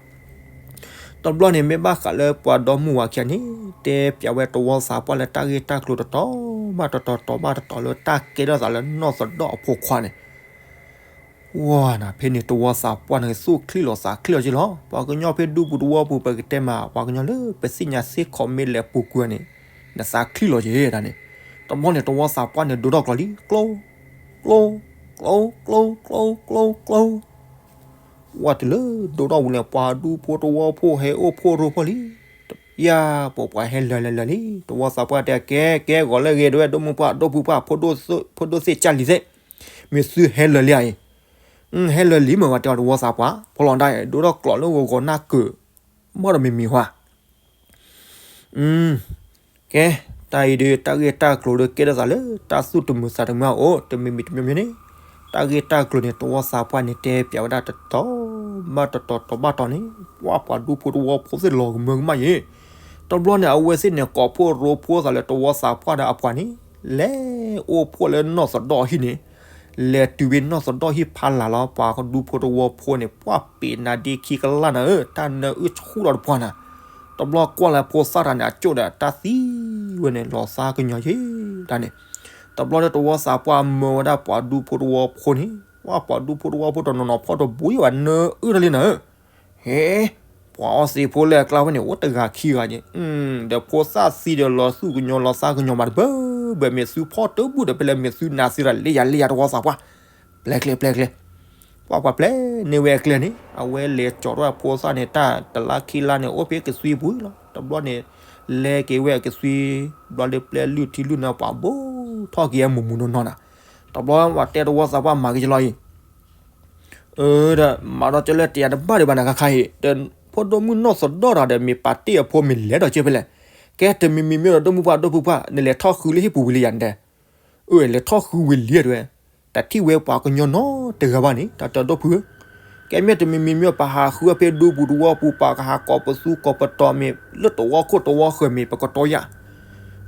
တဘျီန့ၣ် မ့ၢ်ဘၣ်ဃးလၢပှၤဒီမုၢ်ဝၤခံဂၤန့ၣ် တဲပၠးဝဲတဝီသးပှၢ်လၢတၢ်ဂ့ၢ်တၢ်ကျိၤတတီၤဘၣ်တတီၤ တတီၤဘၣ်တတီၤလၢတၢ်ကဲထီၣ်သးလၢနီၢ်သဒီၣ်အဖိခွါန့ၣ် ဝါနၤ ဖဲန့ၣ် တဝီသးပှၢ်န့ၣ် သူၣ်ချံလီၤသးချံလီၤက့လီၤ. ပှၤကညီဖဲဒူပူၤတဝီပူၤ ပကတဲမး ပှၤကညီလၢပသ့ၣ်ညါသ့ၣ်ခီမ့ၢ်လဲၤပူၤကွံာ်န့ၣ် နသးချံလီၤက့ဒၣ်န့ၣ်. တဘျီန့ၣ် တဝီသးပှၢ်န့ၣ် ဒိထီၣ်ကျိာ်လံ ကျိ ကျိ ကျိ ကျိ ကျိ ကျိ ကျိ ဝါတုၤလၢဒိထီၣ်ဝံၤန့ၣ် ပှၤဒူဖိတဝီဖိဟဲအိၣ်ဖှိၣ်ရိဖှိၣ်လံ. ယၤ ပှၤပှၤဟဲလၢာ်လၢာ်လၢာ်လံ. တဝီသးပှၢ်တဲ ကဲ ကဲ ဂီၤလၢဂ့ၤ တဝဲ ဒိၣ်မုၢ်ပှၢ် ဒိၣ်ဖုပှၢ် ဖိဒိၣ်သ့ၣ်ကၢ်လံၤသ့ၣ်, မ့ၢ်သုဟဲလၢာ်လံဧါအံၤ. ဟဲလၢာ်လံမ့ၢ်ဝဲတဲအီၤ တဝီသးပှၢ် ဖီလီၤဒၣ် ဒိထီၣ်ကျိာ်လၢဂီၤဂီၤနၢ်ကၢး ဘၣ်ဒီးမ့မ့ၢ်ဟါ ကဲ, တၢ်အံၤဒုး တၢ်ဂ့ၢ်တၢ်ကျိၤဒုး ကဲထီၣ်သးလၢတၢ်သူၣ်တမုာ်သးတမုာ်အအိၣ် တမံၤမံၤတမံၤမံၤန့ၣ်, တၢ်ဂ့ၢ်တၢ်ကျိၤန့ၣ် တဝီသးပှၢ်န့ၣ် တဲပၠးဝဲဒၣ်တတီၤဘၣ်တတီၤ တီၤဘၣ်တီၤန့ၣ်, ပှၤ ပှၤဒူဖိတဝီဖိသ့ၣ်လီၤကမၢကမၣ်ယ့ၣ်. တဘျီန့ၣ် အဝဲသ့ၣ်န့ၣ်ကိးဖှိၣ်ရိဖှိၣ်သးလၢတဝီသးပှၢ်ဒီးအပှၤန့ၣ် လဲၤအိၣ်ဖှိၣ်လၢနီၢ်သဒီၣ်ဟံၣ်န့ၣ်, လဲၤတုၤဖဲနီၢ်သဒီၣ်ဟံၣ်ဖးလၢ်လီၤ. ပှၤဒူဖိတဝီဖိန့ၣ် ပှၤပ့ၤနၤဒ့ခံကလၢ်နၤဧၢ, တၢ်နၢအုၣ်ဆူၣ်ထီၣ်တပှၢ်နၤ. တဘျီကွၢ်လၢဖိသၣ်တၢ်န့ၣ် အကၠိၣ်ဒီးတၢ်သံဝဲန့ၣ် လီၤသးကညီၤယ့ၣ်ဒၣ်န့ၣ်. တဘျီဒီးတဝီသးပှၢ်မၢဝဲဒၣ်ပှၤဒူဖိတဝီဖိန့ၣ်, ပှၤ ပှၤဒူဖိတဝီဖိတနီၤနီၤဖီၣ်တဘိယဲၢ်ဘၣ် နၢအုၣ်ထီၣ်လံနၤဧၢ. ဟဲ, ပှၤအီသံးဖိလၢအကျါဖဲန့ၣ် အိၣ်တဂၤခံဂၤန့ၣ်, ဒီးဖိသၣ်သံဒီးလီၤသူၣ်ကညီၤလီၤသးကညီၤမး တဘၢဘၢ မ့ၢ်သုဖီၣ်တဘူၣ်ဒီး ဖဲလဲၣ်မ့ၢ်သုနၤသံရၤ လ့ယၤလ့ယၤ တဝီသးပှၢ်, ပျဲကျဲ ပျဲကျဲ. ပှၤ ပှၤပျဲန့ၢ်ဝဲအကျဲန့ၣ် အဝဲလဲၤကၠီၤထီၣ်ဖိသၣ်န့ၣ် တၢ်တလါခံလါန့ၣ် အိၣ်ဖဲကသွံပူၤလီၤ. တဘျီန့ၣ် လဲက့ၤဝဲအကသွံ, ဘျီဒီးပျဲလုၢ်ထံလုၢ်နၢ် ပှၤဘိၣ်ထီၣ်က့ၤအမူးမူးနီၢ်နီၢ်နၤ. တဘျီပှၤတဲတဝီသးပှၢ် မၤက့ၤကလီအံၤ ဒီးမၤဒီးကလၢတယၤတဘၣ်ဒံးဘၣ်နၤ ခါခါအံၤ, ဒီးဖိဒိၣ်မုၣ်နီၢ်သဒီၣ်တဂၤဒီး မ့ၢ်ပာ်တ့ၢ်အဖိ မ့ၢ်လဲၤဒီးက့ဖဲလဲၣ်. ကဲ တမံၤမံၤမ့ၢ်ဒီး ဒိၣ်မုၢ်ပှၢ် ဒိၣ်ဖုပှၢ် နလဲၤထီၣ်ဃုလၢဟံၣ်ပူၤဝံၤလံယၤနတဲ. အၢ လဲၤထီၣ်ဃုဝံၤလံတဲဝဲ, တထံၣ်ဝဲပှၤကညီနီတဂၤဘၣ်န့ၣ် တၢ်တဲဒိၣ်ဖုဧၢ. ကဲမ့ၢ်တမံၤမံၤမ့ၢ် ပဟးဃုအီၤဖဲဒူပူၤတဝီပူၤ ပှၤကဟးကိးပသူကိးပတီၤမ့ၢ် လၢတဝီခိၣ်တဝီဃၢၤမ့ၢ် ပကတီၤယၤ.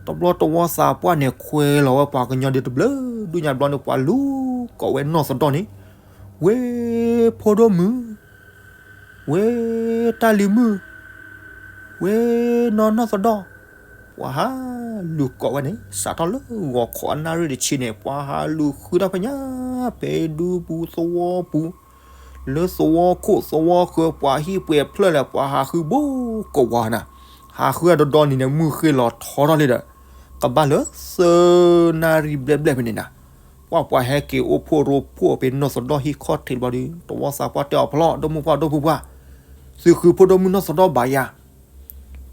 တဘျီတဝီသးပှၢ်န့ၣ် ခွဲးလီၤဝဲပှၤကညီဒုးတဘျုးဒူၣ်ညါ ဘျီန့ၣ် ပှၤလူၤကိးဝဲနီၢ်သဒီၣ်န့ၣ်, ဝဲၢ်ဖိဒိၣ်မုၣ်, ဝဲၢ်တၢ်လံၤမုၣ်, ဝဲၢ်နီၢ်နီၢ်သဒီၣ်. ပှၤဟးလူၤကိးဝဲန့ၣ် စးထီၣ်လၢဂီၤခီအနၣ်ရံၣ်တဆံန့ၣ် ပှၤဟးလူၤဃုတၢ်ဖဲညါ ဖဲဒူပူၤသဝီပူၤ, လၢသဝီခိၣ်သဝီဃၢၤ ပှၤဟံၣ်ပှဲၤဖျၢၣ်လဲၣ် ပှၤဟးဃုဘိကဝီၤနၤ. ဟးဃုအဒီဒီနံၤန့ၣ် မုၢ်ဃ့ၢ်လီၤထီထီၣ်လံဒီး ကဘၣ်လၢသၢနၣ်ရံၣ်ဘျဲၣ်ဘျဲၣ်ဖဲန့ၣ်နၤ, ပှၤပှၤဟဲက့ၤအိၣ်ဖှိၣ်ရိဖှိၣ်ဖဲနီၢ်သဒီၣ်ဟံၣ်ခီၣ်ထံးတဘျီဒီး တဝီသးပှၢ်တဲအီၤဖီလီၤ ဒိၣ်မုၢ်ပှၢ် ဒိၣ်ဖုပှၢ်, သုဃုဖိဒိၣ်မုၣ်နီၢ်သဒီၣ်ဘၣ်ယၤ.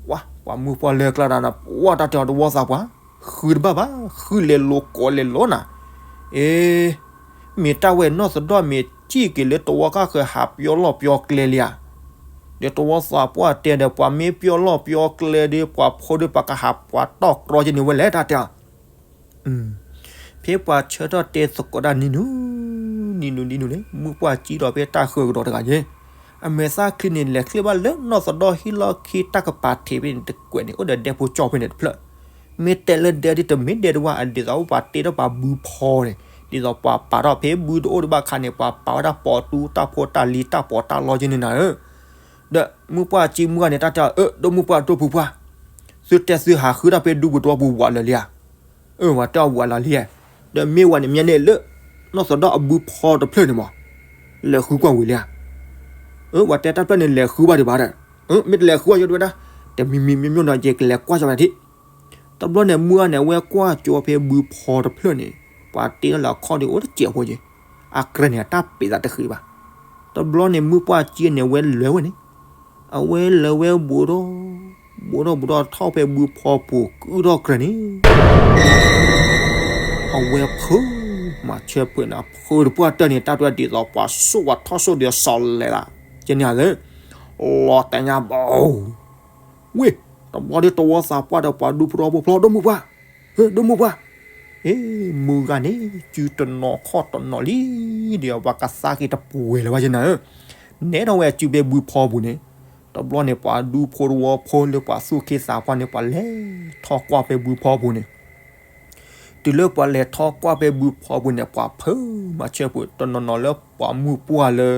ပှၤ ပှၤမုၢ်ပှၢ်လၢကျါဒၣ်နၤ ပှၤတၢ်တဲအီၤတဝီသးပှၢ်, ဃုတဘၣ်ဘၣ် ဃုလဲၤလိၤကိးလဲၤလိၤနၤ. အ့ မ့ၢ်တၢ်ဝဲနီၢ်သဒီၣ်မ့ၢ်စံၣ်က့ၤလၢတဝီကါဃၢၤ ဟးပျီလီၢ်ပျီကျဲလံဧါ. ဒီးတဝီသးပှၢ်တဲဒီး ပှၤမ့ၢ်ပျီလီၢ်ပျီကျဲဒီး ပှၤဖိဒီးပှၤကဟးပှၤတီၢ်ကြီက့ၤန့ၢ်ဝဲလဲၣ် တၢ်တဲအီၤ. ဖဲပှၤဆၢထၢၣ်တဲသကိးတၢ်နံၤနုၤ နံၤနုၤနံၤနုၤန့ၣ် မုၢ်ပှၢ်စံၣ်ဒီးဖဲတၢ်ဃၢၤကဒီးတဂၤယ့ၣ်, အမဲာ်သၣ်ချံန့ၣ် လဲၤချ့ၣ်ဘၣ်လၢနီၢ်သဒီၣ်ဟံၣ်လီၢ်ခံ တၢ်ကပၤထံးဖဲန့ၣ်တကွဲးန့ၣ် အိၣ်ဒီးဒဲဖိကၠီဖဲန့ၣ်တဖျၢၣ်. မ့ၢ်တဲလၢဒဲဒ်တမ့ၢ်ဒဲဒ်ဝဲ အဒ်သိးပှၤတ့ထီၣ်ပှၤဘုဖီန့ၣ် ဒ်သိးပှၤပာ်ထီၣ်ဖဲဘုတအိၣ်ဒံးဘၣ်အခါန့ၣ် ပှၤပာ်ဝဲဒၣ်ပိာ်တူ တၢ်ဖိတၢ်လံၤ တၢ်ပီးတၢ်လီက့န့ၣ်နၤဧၢ. ဒီးမုၢ်ပှၢ်စံၣ်မုၢ်ဂၤန့ၣ် တၢ်တဲအီၤ အၢ ဒိၣ်မုၢ်ပှၢ် ဒိၣ်ဖုပှၢ်, သုတဲသုဟးဃုတၢ်ဖဲဒူပူၤတဝီပူၤ ဝးလၢာ်လံဧါ. အၢ ဝဲတဲအီၤဝးလၢာ်လံဧါ. ဒီးမ့ၢ်ဝဲန့ၣ် မ့ၢ်န့ၣ်လၢ နီၢ်သဒီၣ်အဘုဖီတဖျၢၣ်န့ၣ်မး လဲၤဃုကွၢ်ဝံၤလံဧါ. အၢ ဝဲတဲတၢ်ဖျၢၣ်န့ၣ် လဲၤဃုဘၣ်ဒံးဘၣ်ဒီး, အၢ မ့ၢ်တလဲၤဃုဘၣ် ယိၣ်တဝဲဒၣ်, တမံၤမံၤမ့ၢ်မ့ၢ်နီၤ ယကလဲၤကွၢ်ကၠီဝဲဒၣ်ဒံး. တဘျီန့ၣ် မုၢ်ဂၤန့ၣ် အဝဲကွၢ်ကၠီဖဲဘုဖီတဖျၢၣ်န့ၣ် ပှၤတ့ထီၣ်လၢအခီၣ်ဒံးအိၣ်တစဲးဖိက့ၤ, အကြဲးန့ၣ် အတၢ်ပ့းသးတဃ့ဘၣ်. တဘျီန့ၣ် မုၢ်ပှၢ်စံၣ်န့ၣ် အဝဲလဲၤဝဲန့ၣ်, အဝဲလဲၤဝဲဘူးထီၣ်, ဘူးထီၣ်ဘူးထီၣ်ထီၣ်ဖဲဘုဖီပူၤ ကုၢ်ထီၣ်ကြၢးန့ၣ် အဝဲဖုး, မၤဆၢဖုးန့ၣ် ဖုးတပှၢ်တၢၢ်န့ၣ် တၢ်တွဲဒ်သိးပှၤစိၣ်ပှၤထီၣ်စိၣ်ဒီးစီၤလဲၤလၢ, ကဲန့ၣ်ဧါ, လီၤတဲာ်ညါဘၣ်, ဝ့ၢ်, တဘျီဒီးတဝီသးပှၢ်ဒီးပှၤဒူဖိတဝီဖိဖျီ ဒိၣ်မုၢ်ပှၢ်, ဟ့ၣ် ဒိၣ်မုၢ်ပှၢ်, အ့ မုၢ်ဂၤန့ၣ် စုတနီၤခီၣ်တနီၤလံ, ဒီးပှၤကသါက့ၤတပှဲၤလၢၤဘၣ်ကဲန့ၣ်ဧါ, နဲထီၣ်ဝဲစုဖဲဘုဖီပူၤန့ၣ် တဘျီန့ၣ် ပှၤဒူဖိတဝီဖိလၢပှၤသူၣ်က့သးပှၢ်န့ၣ် ပှၤလဲၤထီၣ်ကွၢ်ဖဲဘုဖီပူၤန့ၣ်, တုၤလၢပှၤလဲၤထီၣ်ကွၢ်ဖဲဘုဖီပူၤန့ၣ် ပှၤဖုးမၤဆၢပူၤ တနီၤနီၤလၢပှၤမုၢ်ပှၢ်လၢ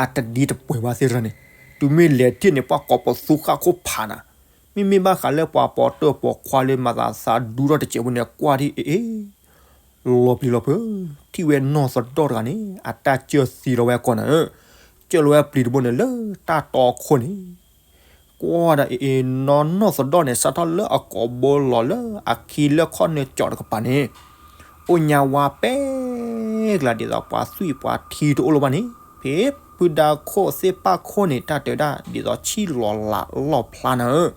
အတဒ်တပှဲၤဘၣ်သ့ၣ်တဖၣ်န့ၣ်, တုၤမ့ၢ်လဲၤထံၣ်န့ၣ် ပှၤကိးပသူဃၣ်ခိၣ်ဖးနၤ, မ့မ့ၢ်ဘၣ်ဃးလၢပှၤပီးတၢၣ်ပီးခွါလၢမၤသးသးဒူထီၣ်တစဲးဖိန့ၣ် ကွၢ်ထံၣ်အ့ၣ်အ့ၣ် လီၤပျံၤလီၤဖုး, ထံၣ်ဝဲနီၢ်သဒီၣ်တဂၤန့ၣ် အတၢ်စၢၢ်သံလီၤဝဲအကိာ်နၤဧၢ, စၢၢ်လီၤဝဲပျံၤတဘိန့ၣ်လၢတၢ်တီခိၣ်န့ၣ်, ကွၢ်ဒၣ်အ့ၣ်အ့ၣ် နီၢ်နီၢ်သဒီၣ်န့ၣ် စးထီၣ်လၢအကိာ်ဘိလီၤလၢအခံလၢခီၣ်နၢကၠီတကပၤန့ၣ်, အိၣ်ညါဝါပဲာ်ကျါဒ်သိးပှၤသွံၣ်ပှၤထံတအိၣ်လၢၤဘၣ်န့ၣ်, ဖဲဖုဒါခိၣ်သ့ၣ်ပၣ်ခိၣ်န့ၣ် တၢ်တဲဝဲဒၣ်ဒ်သိးဆံၣ်လီၤလးလီၣ်ဖျါနၤဧၢ,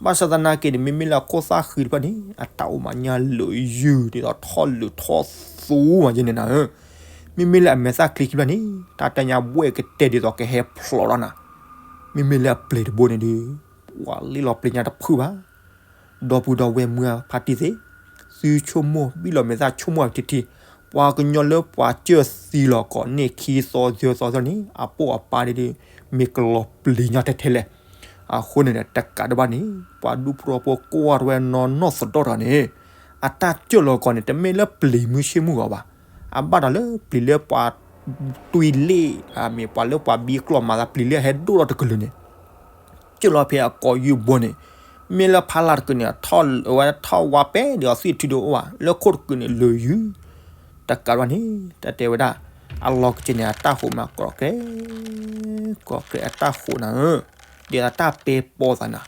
ဘၣ်ဆၣ်သနာ်က့န့ၣ် မ့မ့ၢ်လၢအခိၣ်သၣ်ဃံတဖျၢၣ်န့ၣ် အတၢ်အိၣ်မးညါလၢာ်ယုၢ်ဒ်သိးထီၣ်လုးထီၣ်သူမးယဲန့ၣ်နၤဧၢ, မ့မ့ၢ်လၢအမဲာ်သၣ်ချံခံဖျၢၣ်န့ၣ် တၢ်တညါဘှဲၣ်ကတဲာ်ဒ်သိးကဟဲဖျိးထီၣ်နၤ, မ့မ့ၢ်လၢအပျံၤတဘိန့ၣ်ဒီး ပှၤလ့လီၤပျံၤညါတဖုဘၣ်. ဒီပုၢ်ဒီဝဲၢ်မုၢ်ဖါတံၢ်သ့ၣ်, သုဆိကမိၣ်ဘံၣ်လီၤမဲာ်သၣ်ဆိကမိၣ်အီၤထံထံ, ပှၤကညီလၢပှၤစၢၢ်သံလီၤကိာ်န့ၣ် ခံသီသၢသီသီန့ၣ် အပိာ်အပၤဒ်ဒီး မ့ၢ်ကလီၤပျံၤညါထဲထဲလဲၣ်. အဃိန့ၣ်ဒီး တကးဒံးဘၣ်န့ၣ် ပှၤဒူဖိတဝီဖိကွၢ်ထီၣ်ဝဲနီၢ်နီၢ်သဒီၣ်တဂၤန့ၣ် အတၢ်စၢၢ်လီၤကိာ်န့ၣ် တမ့ၢ်လၢပျံၤမုၢ်ဆ့ၣ်မုၢ်ဂီၤဘၣ်. အဘၣ်ဒီးလၢပျံၤလၢပှၤတွံၢ်လ့ၣ်, မ့ၢ်ပှၤလၢပှၤဘံကျီၢ်မၤသးပျံၤလၢဟဲဒိၣ်ထီၣ်တကလုာ်န့ၣ် စၢၢ်လီၤဖဲအကိာ်ယုၢ်ဘိန့ၣ်, မ့ၢ်လၢဖးလၢ်တကုာ်န့ၣ် အဝဲထီၣ်ဝါပဲာ်ဒီးအသွံၣ်ထုဒိၣ်အိၣ်ဘၣ်, လၢခိၣ်တကုာ်န့ၣ်လၢာ်ယုၢ်. တကးဒံးဘၣ်န့ၣ် တၢ်တဲဝဲဒၣ် အလီၤကစၢၢ်န့ၣ် အတၢ်ဟိးမး ကီးကြဲး ကီးကြဲးအတၢ်ဟိးနၤဧၢ, ဒ်သိးတၢ်ပဲပီသးနၤ,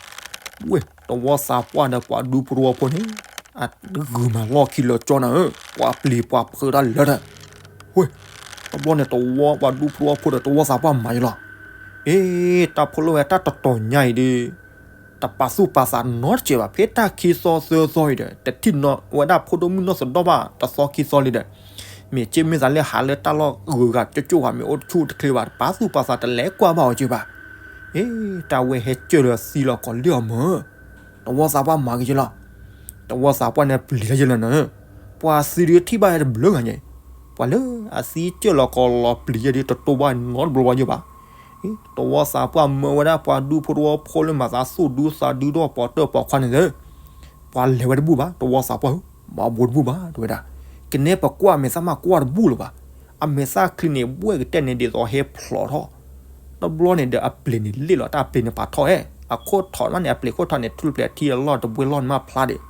ဝ့ၢ် တဝီသးပှၢ်ဒီးပှၤဒူဖိတဝီဖိန့ၣ် အဂုၤမၤလီၢ်ခံလၢာ်ကၠီနၤဧၢ, ပှၤပျံၤပှၤဖုးတၢ်လၢာ်ဒီး, ဝ့ၢ် တဘျီန့ၣ် တဝီပှၤဒူဖိတဝီဖိဒီးတဝီသးပှၢ်မၤယလီၤ. အ့ တၢ်ဖိလိၣ်ဝဲတၢ်တတီၤညါအံၤဒီး တပာ်သူၣ်ပာ်သးနီတစဲးဘၣ်, ဖဲတၢ်ခံသီသၢသီအံၤဒီး တထံၣ်ဝဲဒၣ်ဖိဒိၣ်မုၣ်နီၢ်သဒီၣ်ဘၣ်တသီခံသီလံဒီး, မ့ၢ်က့မ့ၢ်သးလၢဟးလၢတၢ်လီၢ်ဂုၤဂၤကၠိကၠိဧါ, မ့ၢ်အိၣ်တဆူၣ်တချ့ဘၣ်, တပာ်သူၣ်ပာ်သးတလဲၤကွၢ်ဘၣ်အီၤက့ဘၣ်. အ့ တၢ်ဝဲဟဲစၢၢ်လီၤသံလီၤကိာ်လၢအမၢ, တဝီသးပှၢ်မၤက့ၤလီၤ. တဝီသးပှၢ်န့ၣ်ပျံၤတၢ်ယဲလီၤနၤ, ပှၤသံဒုးထံၣ်ဘၣ်တဘျုးဂၤညါ, ပှၤလၢအသံစၢၢ်လီၤကိာ်လီၤပျံၤယဲဒုးတတိၢ်ဘၣ်နီတဘျီဘၣ်ယဲဘၣ်. တဝီသးပှၢ်မၢဝဲဒၣ်ပှၤဒူဖိတဝီဖိလၢမၤသးသူၣ်ဒူသးဒူဒီးပီးတၢၣ်ပီးခွါန့ၣ်လၢ ပှၤလဲၤဝဲတဘူၣ်ဘၣ်, တဝီသးပှၢ်ဧၢ, မၤဘူးတဘူၣ်ဘၣ် တဲဝဲဒၣ်, ကနဲပကွၢ်မဲာ်သၣ်မးကွၢ်တဘူၣ်လၢၤဘၣ်, အမဲာ်သၣ်ချံန့ၣ် ဘှဲၣ်ကတဲာ်န့ၣ်ဒ်သိးဟဲဖျိးထီၣ်, တဘျီန့ၣ်ဒီးအပျံၤန့ၣ်လ့ၣ်လီၤ, တၢ်ပျံၤန့ၣ်ပာ်ထီၣ်ဧဲ, အခိၣ်ထီၣ်မးန့ၣ် အပျံၤခိၣ်ထီၣ်န့ၣ် ထူၣ်ဖျဲးထံအလီၢ်တဘှဲလီၢ်န့ၣ်မးဖျါဒီး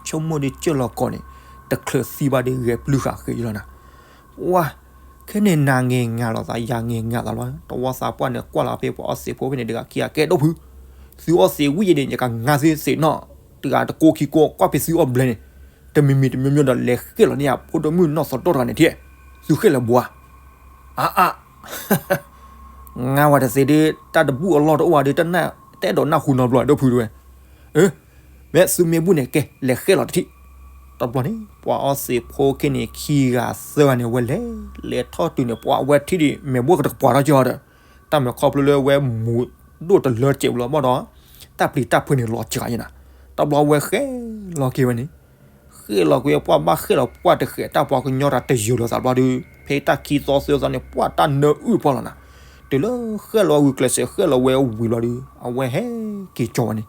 ဆိကမိၣ်ဒုးစၢၢ်လီၤကိာ်န့ၣ် တချုးသံဘၣ်ဒီးဂဲၤပျုၢ်ဃာ်ဃ့လီၤနၤ, ဝါ, ခဲန့ၣ်နၤငဲၤငၤလိာ်သး ယၤငဲၤငၤသးလီၤ, တဝီသးပှၢ်န့ၣ်ကွၢ်လီၤဖဲပှၤအီၣ်စ့းဖိဖဲန့ၣ်တဂၤခံဂၤကဲဒိၣ်ဖု, သုအီၣ်စ့းဝံၤယဲန့ၣ် ယကငါသုစ့းနီၣ်, တဂၤတကိးခံကိးကွၢ်ဖဲသုအီၣ်ဘျဲန့ၣ်, တမံၤမံၤတမံၤမံၤဒီးလဲၤဃ့လီၤန့ၢ်ယဖိဒိၣ်မုၣ်နီၢ်သဒီၣ်တဂၤန့ၣ်ထံ, သုဃ့လၢၤဘှါ အါအါ ငါဝဲတသ့ဒုး တၢ်တဘူၣ်အလီၢ်တအိၣ်ဝဲဒုး တအဲၣ်ဒိးနၢ်ဟူနီတဘျီ ဒိၣ်ဖုတဝဲ, အၢ, မ့ၢ်သုမ့ၢ်ဘူၣ်န့ၣ် ကဲ လဲၤဃ့လီၤတထံၣ်, တဘျီန့ၣ် ပှၤအီၣ်စ့းဖိခဲန့ၣ် ခံဂၤသၢဂၤန့ၣ် ဝဲလဲၤ လဲၤထီၣ်တုၤန့ၣ် ပှၤဝဲထံၣ်ဒုး မဲာ်ဘိၣ်ကတကပှၤထီၣ်ကၠီဒီး, တၢ်မဲာ်ခီဖျိလၢဝဲမူးဒိၣ်တလၢတစဲးဘျီဘၣ်ဒီး, တၢ်ပျံၤတၢ်ဖုးန့ၣ်လီၤစှၤယဲနၤ, တဘျီဝဲဃဲလီၤက့ၤဝဲန့ၣ် ဃ့လီၤကွံာ်ပှၢ်ဘၣ်ဃ့လီၤပှၢ်တဃဲး တၢ်ပှၤကညီတၢ်တယုာ်လိာ်သးဘျီဒီး ဖဲတၢ်ခံသီသၢသီန့ၣ် ပှၢ်တၢ်နၢအုၣ်ပှၢ်လီၤနၤ, တုၤလၢဃ့လီၤဂုာ်ကျဲးစၢးဃ့လီၤဝဲဝံၤဘျီဒီး အဝဲဟဲက့ၤကၠီဝဲန့ၣ်,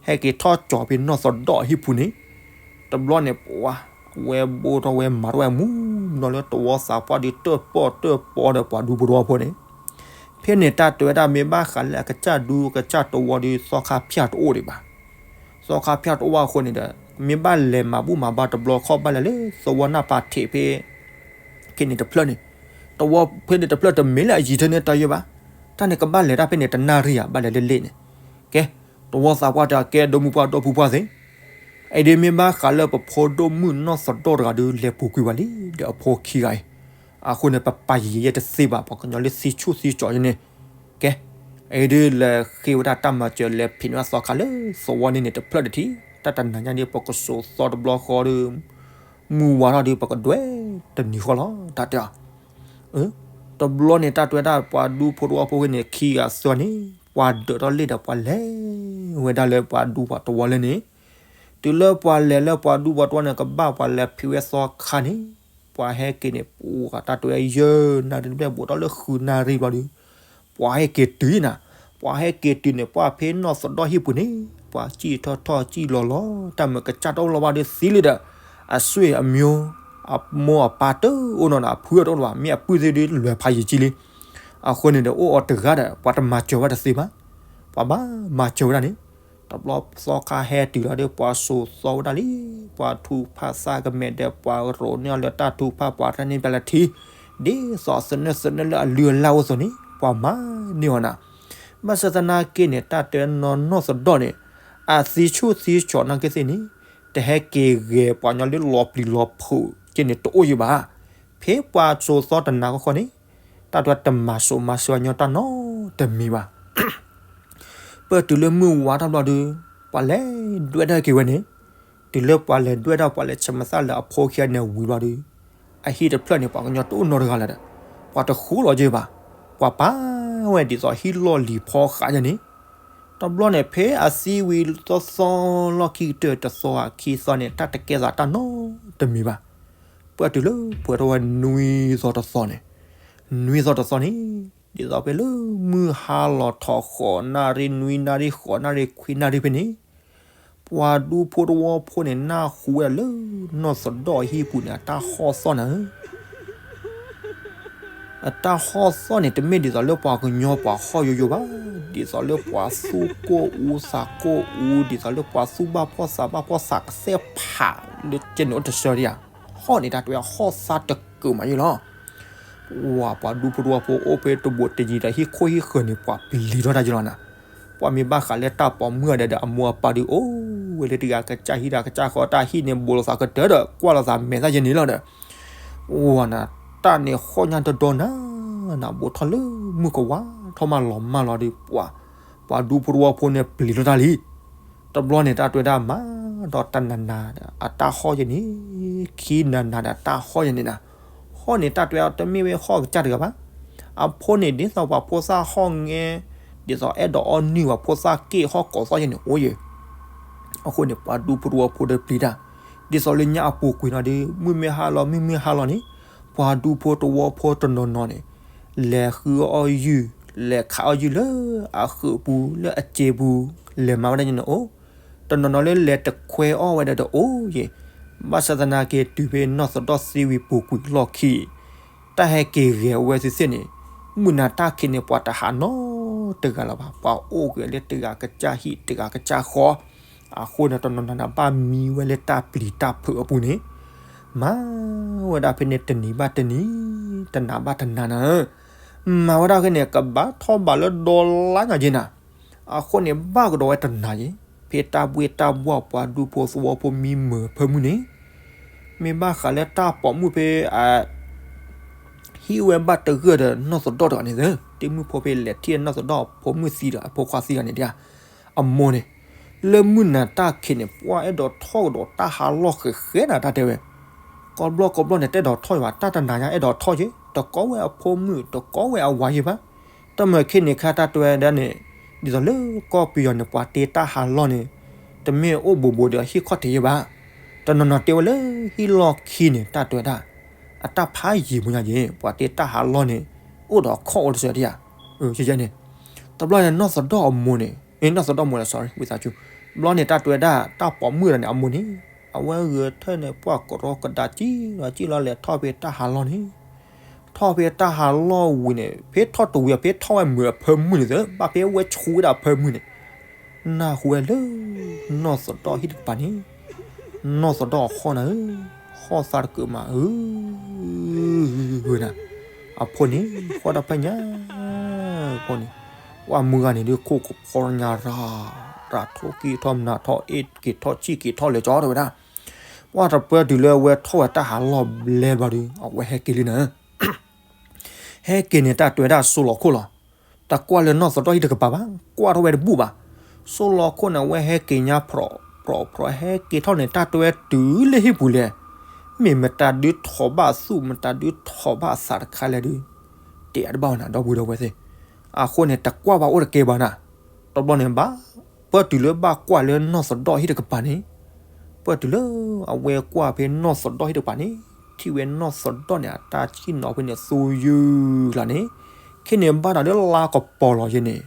ဟဲက့ၤထီၣ်ကၠီဖဲနီၢ်သဒီၣ်အဟံၣ်ပူၤန့ၣ်, တဘျီန့ၣ် ပှၤဝဲဘိထီၣ်ဝဲမၤထီၣ်ဝဲမူနီၤလၢတဝီသးပှၢ်ဒီးတၢၣ်ပီၣ်တၢၣ်ပီဒီးပှၤဒူဖိတဝီဖိန့ၣ် ဖဲန့ၣ်တၢ်တဲဝဲဒၣ်မ့ၢ်ဘၣ်ဃးလၢအကစၢ်ဒူကစၢ်တဝီဒီး သီခါဖၠၣ်တအိၣ်ဒံးဘၣ်. သီခါဖၠၣ်တအိၣ်အဃိန့ၣ်ဒီး မ့ၢ်ဘၣ်လဲၤမၤဘူၣ်မၤဘါတဘျီခီၣ်ဘၣ်လဲၤလၢသဝီနၢ်ပၤထံးဖဲ ခဲန့ၣ်တဖျၢၣ်န့ၣ်, တဝီဖဲန့ၣ်တဖျၢၣ်တမ့ၢ်လၢအယံၤထဲန့ၣ်တၢ်ယဲဘၣ်. တၢ်န့ၣ်ကဘၣ်လဲၤတၢ်ဖဲန့ၣ်တနၣ်ရံၣ်ဧါ ဘၣ်လဲၤလၢလ့ၣ်န့ၣ်. ကဲ, တဝီသးပှၢ်တဲကဲဒိၣ်မုၢ်ပှၢ်ဒီပုၢ်ပှၢ်သ့ၣ် အံၤဒ်မ့ၢ်ဘၣ်ဃးလၢပဖိဒိၣ်မုၣ်နီၢ်သဒီၣ်တဂၤဒီး လဲၤပူၤကွံာ်ဘၣ်လံ ဒီးအဖိခံဂၤအံၤ, အဃိန့ၣ် ပပာ်ယံာ်ယဲတသ့ဘၣ် ပှၤကညီလၢသံဆူၣ်သံကၠီၤယဲန့ၣ်. ကဲ, အံၤဒ်လဲၤဃ့ဝဲဒၣ်တၢ်မၤစၢၤလဲၤဖံးန့ၢ်ဘၣ်သီခါလၢသဝီန့ၣ်န့ၣ် တဖျၢၣ်တထံၣ်, တၢ်တနၤညါဒ်ပကစိာ်သီတဘျီဃီဒီး မုၢ်ဝါထီၣ်ဒီး ပကဒွဲၣ်တနံၤဃီလီၤ တၢ်တဲအီၤ. တဘျီန့ၣ် တၢ်တဲဝဲဒၣ်ပှၤဒူဖိတဝီဖိဂ့ၤန့ၣ် ခံဂၤသၢဂၤန့ၣ် ပှၤဒၢးထီၣ်လ့ၣ်ဒီး ပှၤလဲၤဝဲဒၣ်လၢပှၤဒူပှၤတဝီလၢန့ၣ်. တုၤလၢပှၤလဲၤလၢပှၤဒူပှၤတဝီန့ၣ် ကဘၣ်ပှၤလဲၤဖံးဝဲသီခါန့ၣ်, ပှၤဟဲက့ၤန့ၣ် ပှၤတၢ်တဲဝဲယဲၢ်နၣ်ရံၣ်တဘျဲၣ် ဘူးထီၣ်လၢဃုနၣ်ရံၣ်ဘျီဒီး ပှၤဟဲက့ၤတုၤနၤ, ပှၤဟဲက့ၤတုၤန့ၣ် ပှၤဖဲနီၢ်သဒီၣ်ဟံၣ်ပူၤန့ၣ် ပှၤစံၣ်ထီၣ်ထီၣ်စံၣ်လီၤလီၤ တၢ်မုာ်ကစၢ်တအိၣ်လီၤဘၣ်ဒီးသံလံဒီး အဆွေအမျိုး အမိၢ်အပၢ်တအိၣ်နီတဂၤ အဖုတအိၣ်လၢၤဘၣ် မ့ၢ်အပုၢ်သ့ၣ်ဒုးလွဲၤဖးယံာ်ကံလံ. အဃိန့ၣ်ဒီးအိၣ်အီၤတဂၤဒီး ပှၤတမၤစၢၤဝဲတသ့ဘၣ်. ပှၤဘၣ်မၤစၢၤဝဲဒၣ်န့ၣ် တဘျီသီခါဟဲတုၤလီၤဒီး ပှၤစိာ်သီဝဲဒၣ်လံ. ပှၤထူးဖးသးကမဲာ်ဒီး ပှၤရိးန့ၢ်အီၤလၢတၢ်ထူးဖး ပှၤတၢ်န့ၢ်ပျဲလၢထံ ဒ်သိးသနၢၣ်သနၢၣ်လၢအလုၢ်အလၢ်အိၣ်အသိးန့ၣ် ပှၤမၤန့ၢ်အီၤနၤ. ဘၣ်ဆၣ်သနာ်က့န့ၣ် တၢ်တဲနီၢ်နီၢ်သဒီၣ်န့ၣ် အသံဆူၣ်သံကၠီၤနာ်က့သ့ၣ်န့ၣ် တဟဲက့ၤဂဲၤပှၤကညီလၢလီၤပျံၤလီၤဖုးက့န့ၣ်တအိၣ်ယံၤဘၣ်. ဖဲပှၤစိာ်သီတနၤဃီဃီန့ၣ် တၢ်တဲတမၤစိာ်မၤစၢၤညီတၢ်နီတမံၤဘၣ်. ပတုၤလၢမုၢ်ဝါထီၣ်ဘျီဒီး ပှၤလဲၤဒွဲၣ်တၢ်က့ၤဝဲန့ၣ်, တုၤလၢပှၤလဲၤဒွဲၣ်တၢ် ပှၤလဲၤဆၢမသၣ်လၢအဖိခံဂၤန့ၣ်ဝံၤဘျီဒီး အဟံၣ်တဖျၢၣ်န့ၣ် ပှၤကညီတအိၣ်နီတဂၤလၢၤဒီး ပှၤတဃူလီၤက့ၤဘၣ်. ပှၤပာ်ဝဲဒ်သိးဟံၣ်လီၢ်လံၤဖီဃးယဲန့ၣ်, တဘျီန့ၣ် ဖဲအသံဝံၤသီသီလီၢ်ခံကတၢၢ်တသီခံသီန့ၣ် တၢ်တကဲသးတၢ်နီတမံၤဘၣ်. ပတုၤလၢပှဲၤထီၣ်ဝဲနွံသီတသီန့ၣ်, နွံသီတသီန့ၣ် ဒ်သိးဖဲလၢမုၢ်ဟါလီၤထီၣ်ဃိးနၣ်ရံၣ် နွံနၣ်ရံၣ် ဃိးနၣ်ရံၣ် ခွံနၣ်ရံၣ်ဖဲန့ၣ် ပှၤဒူဖိတဝီဖိန့ၣ် နၢ်ဟူဝဲဒၣ်လၢနီၢ်သဒီၣ်အဟံၣ်ပူၤန့ၣ် အတၢ်ဟီၣ်သီၣ်နၤဧၢ အတၢ်ဟီၣ်သီၣ်န့ၣ် တမ့ၢ်ဒ်သိးလၢပှၤကညီပှၤဟီၣ်ယိယိဘၣ်, ဒ်သိးလၢပှၤသူၣ်ကိၢ်အူသးကိၢ်အူ, ဒ်သိးလၢပှၤသူၣ်ဘၣ်ဖှီၣ်သးဘၣ်ဖှီၣ်သးကစဲးဖးလၢကဲန့ၣ်အိၣ်တဆၢဒံးဧါ. ဟီၣ်န့ၣ်တၢ်တဲဟီၣ်သီၣ်တကုာ်မးယဲလီၤ. ဝၤ ပှၤဒူဖိတဝီဖိအိၣ်ဖဲတဘိးတယံၤဒီး ဟံၣ်ခိၣ်ဟံၣ်ဃၢၤန့ၣ် ပှၤပျံၤထီၣ်တၢ်ယဲလီၤနၤ. ပှၤမ့ၢ်ဘၣ်ဃးလၢတၢ်ပိာ်မုၣ်အဒဲးဒီး အမိၢ်အပၢ်ဒုးအိၣ်ဝဲလၢတဂၤကစၢ်ဟံၣ်တဂၤကစၢ်ဃီ တၢ်ဟံၣ်န့ၣ် ဘူးလိာ်သးကတၢၢ်ဒီး ကွၢ်လိာ်သးမဲာ်သၣ်ယဲန့ၣ်လီၤဒီး ဝၤနၤ တၢ်န့ၣ်ဟီၣ်ညါဒီဒီနၤ, နဘူးထီၣ်လၢမုၢ်ကဝါထီၣ်မးလီၤမးလီၤဒီး ပှၤ ပှၤဒူဖိတဝီဖိန့ၣ် ပျံၤထီၣ်တၢ်လံ. တဘျီန့ၣ် တၢ်တဲဝဲဒၣ်မးဒီးတနၤနၤဒီး အတၢ်ဟီၣ်ယဲန့ၣ်, ခံနၤနၤဒီးတၢ်ဟီၣ်ယဲန့ၣ်နၤ. ဟီၣ်န့ၣ် တၢ်တဲဝဲတမ့ၢ်ဝဲဟီၣ်ကစၢ်တဂၤဘၣ်. အဖိန့ၣ် ဒ်သိးပှၤဖိသၣ်ဟီၣ်ငဲ, ဒ်သိးအဲၣ်ဒိးအီၣ်နုၢ် ပှၤဖိသၣ်က့ၣ်ဟီၣ်ကိးသီၣ်ယဲန့ၣ်အိၣ်ယဲ အဃိန့ၣ် ပှၤဒူဖိတဝီဖိဒီးပျံၤတၢ်, ဒ်သိးလၢညါအပူၤကွံာ်နီၤဒီး မုၢ်မ့ၢ်ဟါလီၤ မုၢ်မ့ၢ်ဟါလီၤန့ၣ် ပှၤဒူဖိတဝီဖိတနီၤနီၤန့ၣ် လဲၤဃုအီၣ်ယုၢ်, လဲၤခးအီၣ်ယုၢ်လၢအဃုာ်ပူၤ လၢအစ့ပူၤ, လဲၤမၤဝဲဒၣ်ယဲန့ၣ်အိၣ်, တနီၤနီၤလၢလဲၤတခွဲအီၣ်ဝဲဒၣ်ဒီးအိၣ်ယဲ. ဘၣ်ဆၣ်သနာ်က့ တုၤဖဲနီၢ်သဒီၣ်သံဝံၤပူၤကွံာ်လီၢ်ခံ တၢ်ဟဲက့ၤဂဲၤဝဲသ့ၣ်သ့ၣ်န့ၣ် မုၢ်နၤတၢ်ခံးန့ၣ် ပှၤတဟးနီတဂၤလၢၤဘၣ်. ပှၤအိၣ်က့ၤလၢတဂၤကစၢ်ဟံၣ်တဂၤကစၢ်ဃီ, အဃိန့ၣ် တနီၤနီၤန့ၣ် ဘၣ်မံဝဲလၢတၢ်ပျံၤတၢ်ဖုးအပူၤန့ၣ်, မၤဝဲဒၣ်ဖဲန့ၣ် တနံၤဘၣ်တနံၤ, တနၤဘၣ်တနၤနၤ, မၤဝဲဒၣ်ဖဲန့ၣ် ကဘၣ်ထီၣ်ဘးလၢဒီလါညါက့ၤနၤ, အဃိန့ၣ် ဘၣ်ကဒီးဝဲတနၤက့ၤ ဖဲတၢ်ဘှ့ၣ်တၢ်ဘှီၣ်ပှၤဒူဖိသဝီဖိမံမုာ်အဖၢမုၢ်န့ၣ် မ့ၢ်ဘၣ်ဃးလၢတၢ်ပိာ်မုၣ်ဖဲအ ဟံးဝဲဘၣ်တဂၢၢ်ဒီးနီၢ်သဒီၣ်တဂၤန့ၣ်သ့, တမုၢ်ဖိဖဲလဲၤထံၣ်နီၢ်သဒီၣ်ဖိမုၣ်သံဒီးအဖိခွါသံဂၤန့ၣ်ဒၣ်, အမိၢ်န့ၣ်, လၢမုၢ်နၤတၢ်ခံးန့ၣ် ပှၤအဲၣ်ဒိးထီၣ်ကဒီးတၢ်ဟးလီၢ်ဃဲၤဃဲနၤတၢ်တဲဝဲ, ကိးဘျီကိးဘျီန့ၣ် တအဲၣ်ဒိးထီၣ်ဘၣ် တၢ်တနၤညါအဲၣ်ဒိးထီၣ်က့ၤ တကိးဝဲအဖိမုၣ် တကိးဝဲအဝၤယဲဘၣ်. တၢ်မုာ်ခဲန့ၣ်ခါတၢ်တဲဝဲဒၣ်န့ၣ်, ဒ်သိးလၢကီၢ်ပယီၤန့ၣ် ပှၤတ့တၢ်ဟးလီၢ်န့ၣ် တမ့ၢ်အိၣ်ဘူးဘူးဒီးဟံၣ်ခီၣ်ထံးယဲဘၣ်. တနီၤနီၤတဲဝဲလၢဟံၣ်လီၢ်ခံန့ၣ် တၢ်တဲဝဲဒၣ် အတၢ်ဖးယံာ်မူညါက့ၤ ပှၤတ့တၢ်ဟးလီၢ်န့ၣ် အိၣ်ဒီးခီၣ်အိၣ်တစၢၤတယၤ, ယဲန့ၣ်, တဘျီန့ၣ် နီၢ်သဒီၣ်အမိၢ်န့ၣ်, နီၢ်သဒီၣ်မိၢ်လၢ sorry ဝံသးစူၤ, တဘျီန့ၣ် တၢ်တဲဝဲဒၣ်တၢ်ပိာ်မုၣ်တဂၤန့ၣ် အမိၢ်န့ၣ်, အဝဲဂဲၤထၢၣ်န့ၣ် ပှၢ်ကရီကဒါကံလီၤကံလီၤ လဲၤထီၣ်ဖဲတၢ်ဟးလီၢ်န့ၣ် ထီၣ်ဖဲတၢ်ဟးလီၢ်ဝံၤန့ၣ် ဖဲထီၣ်တဝံၤ ဖဲထီၣ်ဝဲမုာ်အဖၢမုၢ်န့ၣ်သ့ ဘၣ်ဖဲဝဲဆူဝဲဒၣ်အဖၢမုၢ်န့ၣ်, နၢ်ဟူဝဲလၢ နီၢ်သဒီၣ်ဟံၣ်တကပၤန့ၣ်, နီၢ်သဒီၣ်အဟီၣ်နၤဧၢ, ဟီၣ်သးတကုာ်မးဧၢ, နၤ, အဖိန့ၣ် ဃီတၢ်ဖဲညါ, အဖိန့ၣ်, ပှၢ်မုၢ်ဂၤန့ၣ်ဒုးခိၣ်ကဖီညါရၤ, ရၤထိၣ်ကံၢ်ထီၣ်မနၤထီၣ်အ့ၣ်က့ၤထီၣ်ဆံၣ်က့ၤထီၣ်လဲၤကၠီတဲဝဲဒၣ် ပှၢ်တပၢၢ်တုၤလၢအဝဲထီၣ်ဝဲတၢ်ဟးလီၢ်ဘျဲဘျီဒီး အဝဲဟဲက့ၤလံနၤ, ဟဲက့ၤန့ၣ် တၢ်တဲဝဲဒၣ်စိလီၤခိၣ်လီၤ, တကွၢ်လၢနီၢ်သဒီၣ်ဟံၣ်တကပၤဘၣ်, ကွၢ်ထီၣ်ဝဲတဘူၣ်ဘၣ်. စိလီၤခိၣ်န့ၣ် အဝဲဟဲက့ၤညါဖြီးဖြီးဖြီး ဟဲက့ၤထီၣ်န့ၣ် တၢ်တဲဝဲတုၤလၢဟံၣ်ပူၤလဲၣ်, မ့ၢ်မတၤဒုးထိးဘၣ်သူၣ် မတၤဒုးထိးဘၣ်အသးတခါလဲၣ်ဒုး တဲအတဘၣ်ဝဲနၤ ဒီပုၢ်ဒီဝဲၢ်သ့ၣ်, အဃိန့ၣ် တကွၢ်ဘၣ်အိၣ်တကဲဘၣ်နၤ, တဘျီန့ၣ်ဘၣ်, ပၢၢ်တုၤလၢဘၣ်ကွၢ်လၢနီၢ်သဒီၣ်ဟံၣ်တကပၤန့ၣ်, ပၢၢ်တုၤလၢအဝဲကွၢ်ဖဲနီၢ်သဒီၣ်ဟံၣ်တကပၤန့ၣ်, ထံၣ်ဝဲနီၢ်သဒီၣ်န့ၣ် အတၢ်ဆံၣ်နီၤဖဲန့ၣ်သူယုၢ်လီၤန့ၣ်, ခဲန့ၣ်ဘၣ်ဒီးလၢလါကပီၤလီၤယဲန့ၣ်,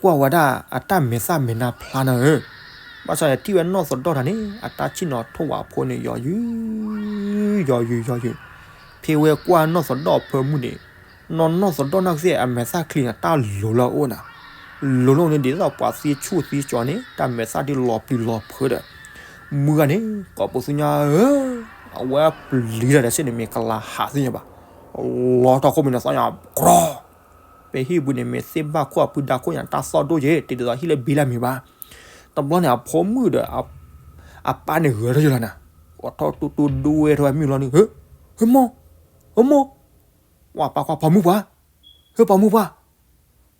ကွၢ်ဝဲဒၣ်အတၢ်မဲာ်သၣ်မဲာ်နါဖျါနၤဧၢ, ဘၣ်ဆၣ်န့ၣ်ထံၣ်ဝဲနီၢ်သဒီၣ်တၢ်န့ၣ် အတၢ်ဆ့ၣ်နီၤထိၣ်ဝးဖိန့ၣ် ယီၤယုၢ် ယီၤယုၢ် ယီၤယုၢ်, ဖဲဝဲကွၢ်နီၢ်သဒီၣ်အဖၢမုၢ်န့ၣ်, နီၢ်နီၢ်သဒီၣ်နာ်ကသ့ၣ်အမဲာ်သၣ်ချံန့ၣ် တၢ်လိၤလၢအအိၣ်နၤ, လိၤလၢန့ၣ်ဒ်သိးပှၤသံဆူၣ်သံကၠီန့ၣ် တၢ်မဲာ်သၣ်ဒ်လီၤပျံၤလီၤဖုးဒီး, မုၢ်ဂၤန့ၣ် ကိးပသူညါဧၢ, အဝဲပျံၤတၢ်ဒီးစ့ၢ်န့ၣ် မ့ၢ်ကလၤဟးသ့ၣ်ညါဘၣ်, လီၤထီၣ်ခိၣ်မ့ၢ်နသီညါ ကြီ ပဟံၣ်ပူၤန့ၣ် မ့ၢ်သ့ၣ်ဘၣ်ခိၣ်အဖုဒါခိၣ်ညါတၢ်သီၣ်ဒိၣ်က့ၤ တဒ်သိးဟံၣ်လၢဘ့လၢ်မ့ၢ်ဘၣ်. တဘျီန့ၣ် အဖိမုၣ်ဒီး အပၢ်န့ၣ်ဂဲၤထီၣ်ယလီၤနၤ, အိးထီၣ်တူတူဒွဲထီၣ်ဝဲမုၢ်လီၤန့ၣ်, ဟ့ၣ်, ဟ့ၣ်မိၢ်, ဟ့ၣ်မိၢ်, ပှၤပၢ်ကွၢ်ပှၤမုၢ်ပှၢ်, ဟ့ၣ်ပှၤမုၢ်ပှၢ်,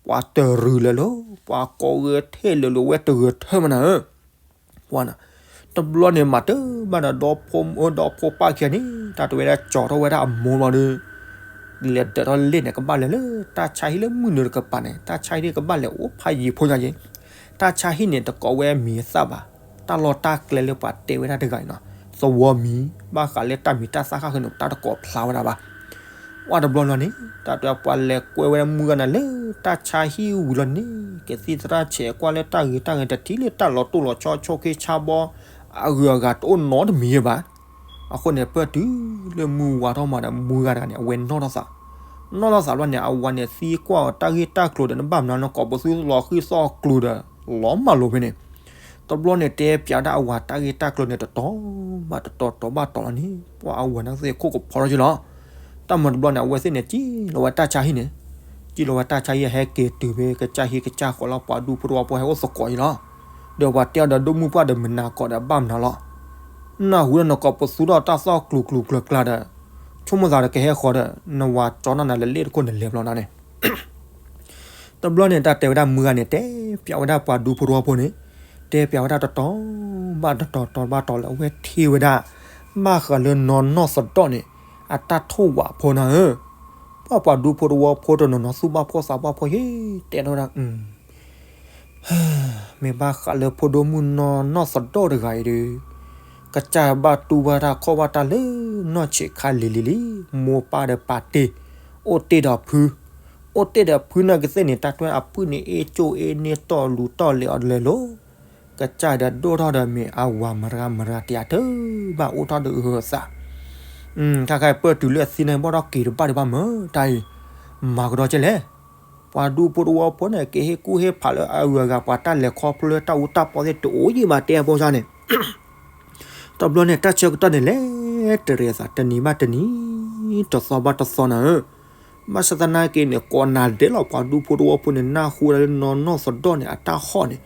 ပှၤတရူးလၢာ်လၢ ပှၤကိးဂဲၤထဲလဲာ်လၢဝဲတဂဲၤထၢၣ်မနၤဧၢ ပှၤနၤ, တဘျီန့ၣ်မၤတၢ်ဘၣ်ဒီး ဒီဖိပၢ်ခံဂၤန့ၣ် တၢ်တဝဲဒၣ်ကၠီထီၣ်ဝဲဒၣ်အမိၢ်ဘျီဒီး, လဲၤဒၢးထီၣ်လ့ၣ်န့ၣ် ကဘၣ်လဲၤလၢတၢ်ဆါဟံၣ်လၢမုၢ်နုာ်တကပၤန့ၣ် တၢ်ဆါဟံၣ်ကဘၣ်လဲၤအိၣ်ဖးယံၤဖိညါက့ၤ, တၢ်ဆါဟံၣ်န့ၣ် တကိးဝဲမံၤအသၣ်ဘၣ်, တၢ်လီၢ်တၢ်ကျဲလၢပှၤတဲဝဲဒၣ်တဂၤအံၤနီၤ, သဝီမံၤ ဘၣ်ဃးလၢတၢ်မံၤတၢ်သၣ်ဃၣ်ဃၢၤန့ၣ် တၢ်တကိးဖျါဝဲဒၣ်ဘၣ် ဝဲတဘျီလီၤန့ၣ် တၢ်တဲပှၤလဲၤကွဲဝဲမုၢ်ဂၤန့ၣ်လၢတၢ်ဆါဟံၣ်ဝံၤလီၤန့ၣ် ကသံၣ်သရၣ်ဆဲးကွၢ်လၢတၢ်ဂ့ၤတၢ်ဂ့ၤ တထံၣ်လၢတၢ်လီၤတိၢ်လီၤဆီဆိၣ်ခ့ဆါဘီ အဂုၤအဂၤတအိၣ်နီတမံၤယဲဘၣ်. အဃိန့ၣ် ပၢၢ်တုၤလၢမုၢ်ဝါထီၣ်မးဒီး မုၢ်ဂၤတဂၤန့ၣ် အဝဲနီၢ်ထီၣ်သး, နီၢ်ထီၣ်သးဘျီန့ၣ် အဝၤန့ၣ်သံကွၢ်အီၤတၢ်ဂ့ၢ်တၢ်ကျိၤဒီး နဘၣ်မနုၤ နကိးပသူလီၤဃံသီၣ်ကျိၤဒီး လီၤမၢ်လိာ်ဖဲန့ၣ် တဘျီန့ၣ် တဲပၠးဒၣ်အဝၤတၢ်ဂ့ၢ်တၢ်ကျိၤန့ၣ် တတီၤဘၣ်တတီၤ တီၤဘၣ်တီၤလီၤန့ၣ် ပှၤအဝၤန့ၣ်ကသ့ၣ်ခိၣ်ကဖီထီၣ်က့ၤလီၤ. တၢ်မၤတဘျီန့ၣ် အဝဲသ့ၣ်န့ၣ် စံၣ်လီၤဝဲတၢ်ဆါဟံၣ်န့ၣ်, စံၣ်လီၤဝဲတၢ်ဆါဟံၣ် ဟဲက့ၤတုၤဖဲကစၢ်ဟံၣ်ကစၢ်ဃီလီၤ ပှၤဒူဖိတဝီဖိဟဲအိၣ်သကိးအံၤလီၤ. ဒီးပှၤတဲအီၤဒီး ဒိၣ်မုၢ်ပှၢ်ဒီး မနၤကိးဒီးဘၣ်မနၤလီၤ. နၢ်ဟူဒီးနကိးပသူထီၣ်တၢ်သီၣ်ကျိၤကျိၤကျၢၤကျၢၤဒီး ဆိကမိၣ်သးဒီးကဟဲဃီၤဒီး နဝၤကၠီနီၢ်နၤလၢလ့ၣ်တခိၣ်န့ၣ်လဲၤဘျီနၤန့ၣ် တဘျီန့ၣ် တၢ်တဲဝဲဒၣ်မုၢ်ဂၤန့ၣ် တဲပၠးဝဲဒၣ်ပှၤဒူဖိတဝီဖိန့ၣ်, တဲပၠးဝဲဒၣ်တတီၤဘၣ်တတီၤ တီၤဘၣ်တီၤလၢအဝဲထံၣ်ဝဲဒၣ် ဘၣ်ဃးလၢနီၢ်နီၢ်သဒီၣ်န့ၣ် အတၢ်ထိၣ်ဝးဖိနၤဧၢ, ပှၤပှၤဒူဖိတဝီဖိတနီၤနီၤ သူၣ်ဘၣ်ဖှီၣ်သးဘၣ်ဖှီၣ်ယဲ တဲထီၣ်ဝဲဒၣ် မ့ၢ်ဘၣ်ဃးလၢဖိဒိၣ်မုၣ်နီၢ်နီၢ်သဒီၣ်တဂၤအံၤဒီး ကစၢ်ဘၣ်တူၢ်ဘၣ်တၢ်ခီၣ်ဘၣ်တၢ်လၢနီၢ်ဆံးခါလံၤလံၤလံၤ, မိၢ်ပၢ်ဒီးပာ်တ့ၢ်, အိၣ်တ့ၢ်ဒီးဖု, အိၣ်တ့ၢ်ဒီးဖုနာ်ကသ့ၣ်န့ၣ် တၢ်တွဲအပုၢ်န့ၣ်အ့ၣ်ကၠိၣ်အ့ၣ်န့ၢ်တီၢ်လူၤတီၢ်လဲၤအီၤလဲၤလိၤ, ကစၢ်ဒီးဒိၣ်ထီၣ်ဒီးမ့ၢ်အဝၤမရၤမရၤတယၤတၢ်ဘၣ်အိၣ်ထီၣ်ဒီးအသး တၢ်ခါပၢၢ်တုၤလၢအသံန့ၣ်ဘၣ်ဒီးက့ၤတဘၣ်ဒံးဘၣ်မၢ်တၢ်အံၤ, မၤကဒီးကဲလဲၣ်, ပှၤဒူဖိတဝီဖိန့ၣ် ကဟ့ၣ်ကူၣ်ဟ့ၣ်ဖးလၢအဂုၤအဂၤ ပှၤတၢ်လဲၤခီဖျိတၢ်အူတၢ်ပီသ့ၣ်တအိၣ်ယံၤဘၣ်တဲအဖိစၢ်န့ၣ် တဘျီန့ၣ် တၢ်ဆၢကတီၢ်န့ၣ်လဲၤတရံးအသးတနံၤဘၣ်တနံၤ, တသီဘၣ်တသီနၤဧၢ, ဘၣ်ဆၣ်သနာ်က့န့ၣ် ကိးနၤဒဲးလီၤ ပှၤဒူဖိတဝီဖိန့ၣ် နၢ်ဟူဝဲဒၣ်လၢနီၢ်နီၢ်သဒီၣ်န့ၣ် အတၢ်ဟီၣ်န့ၣ်,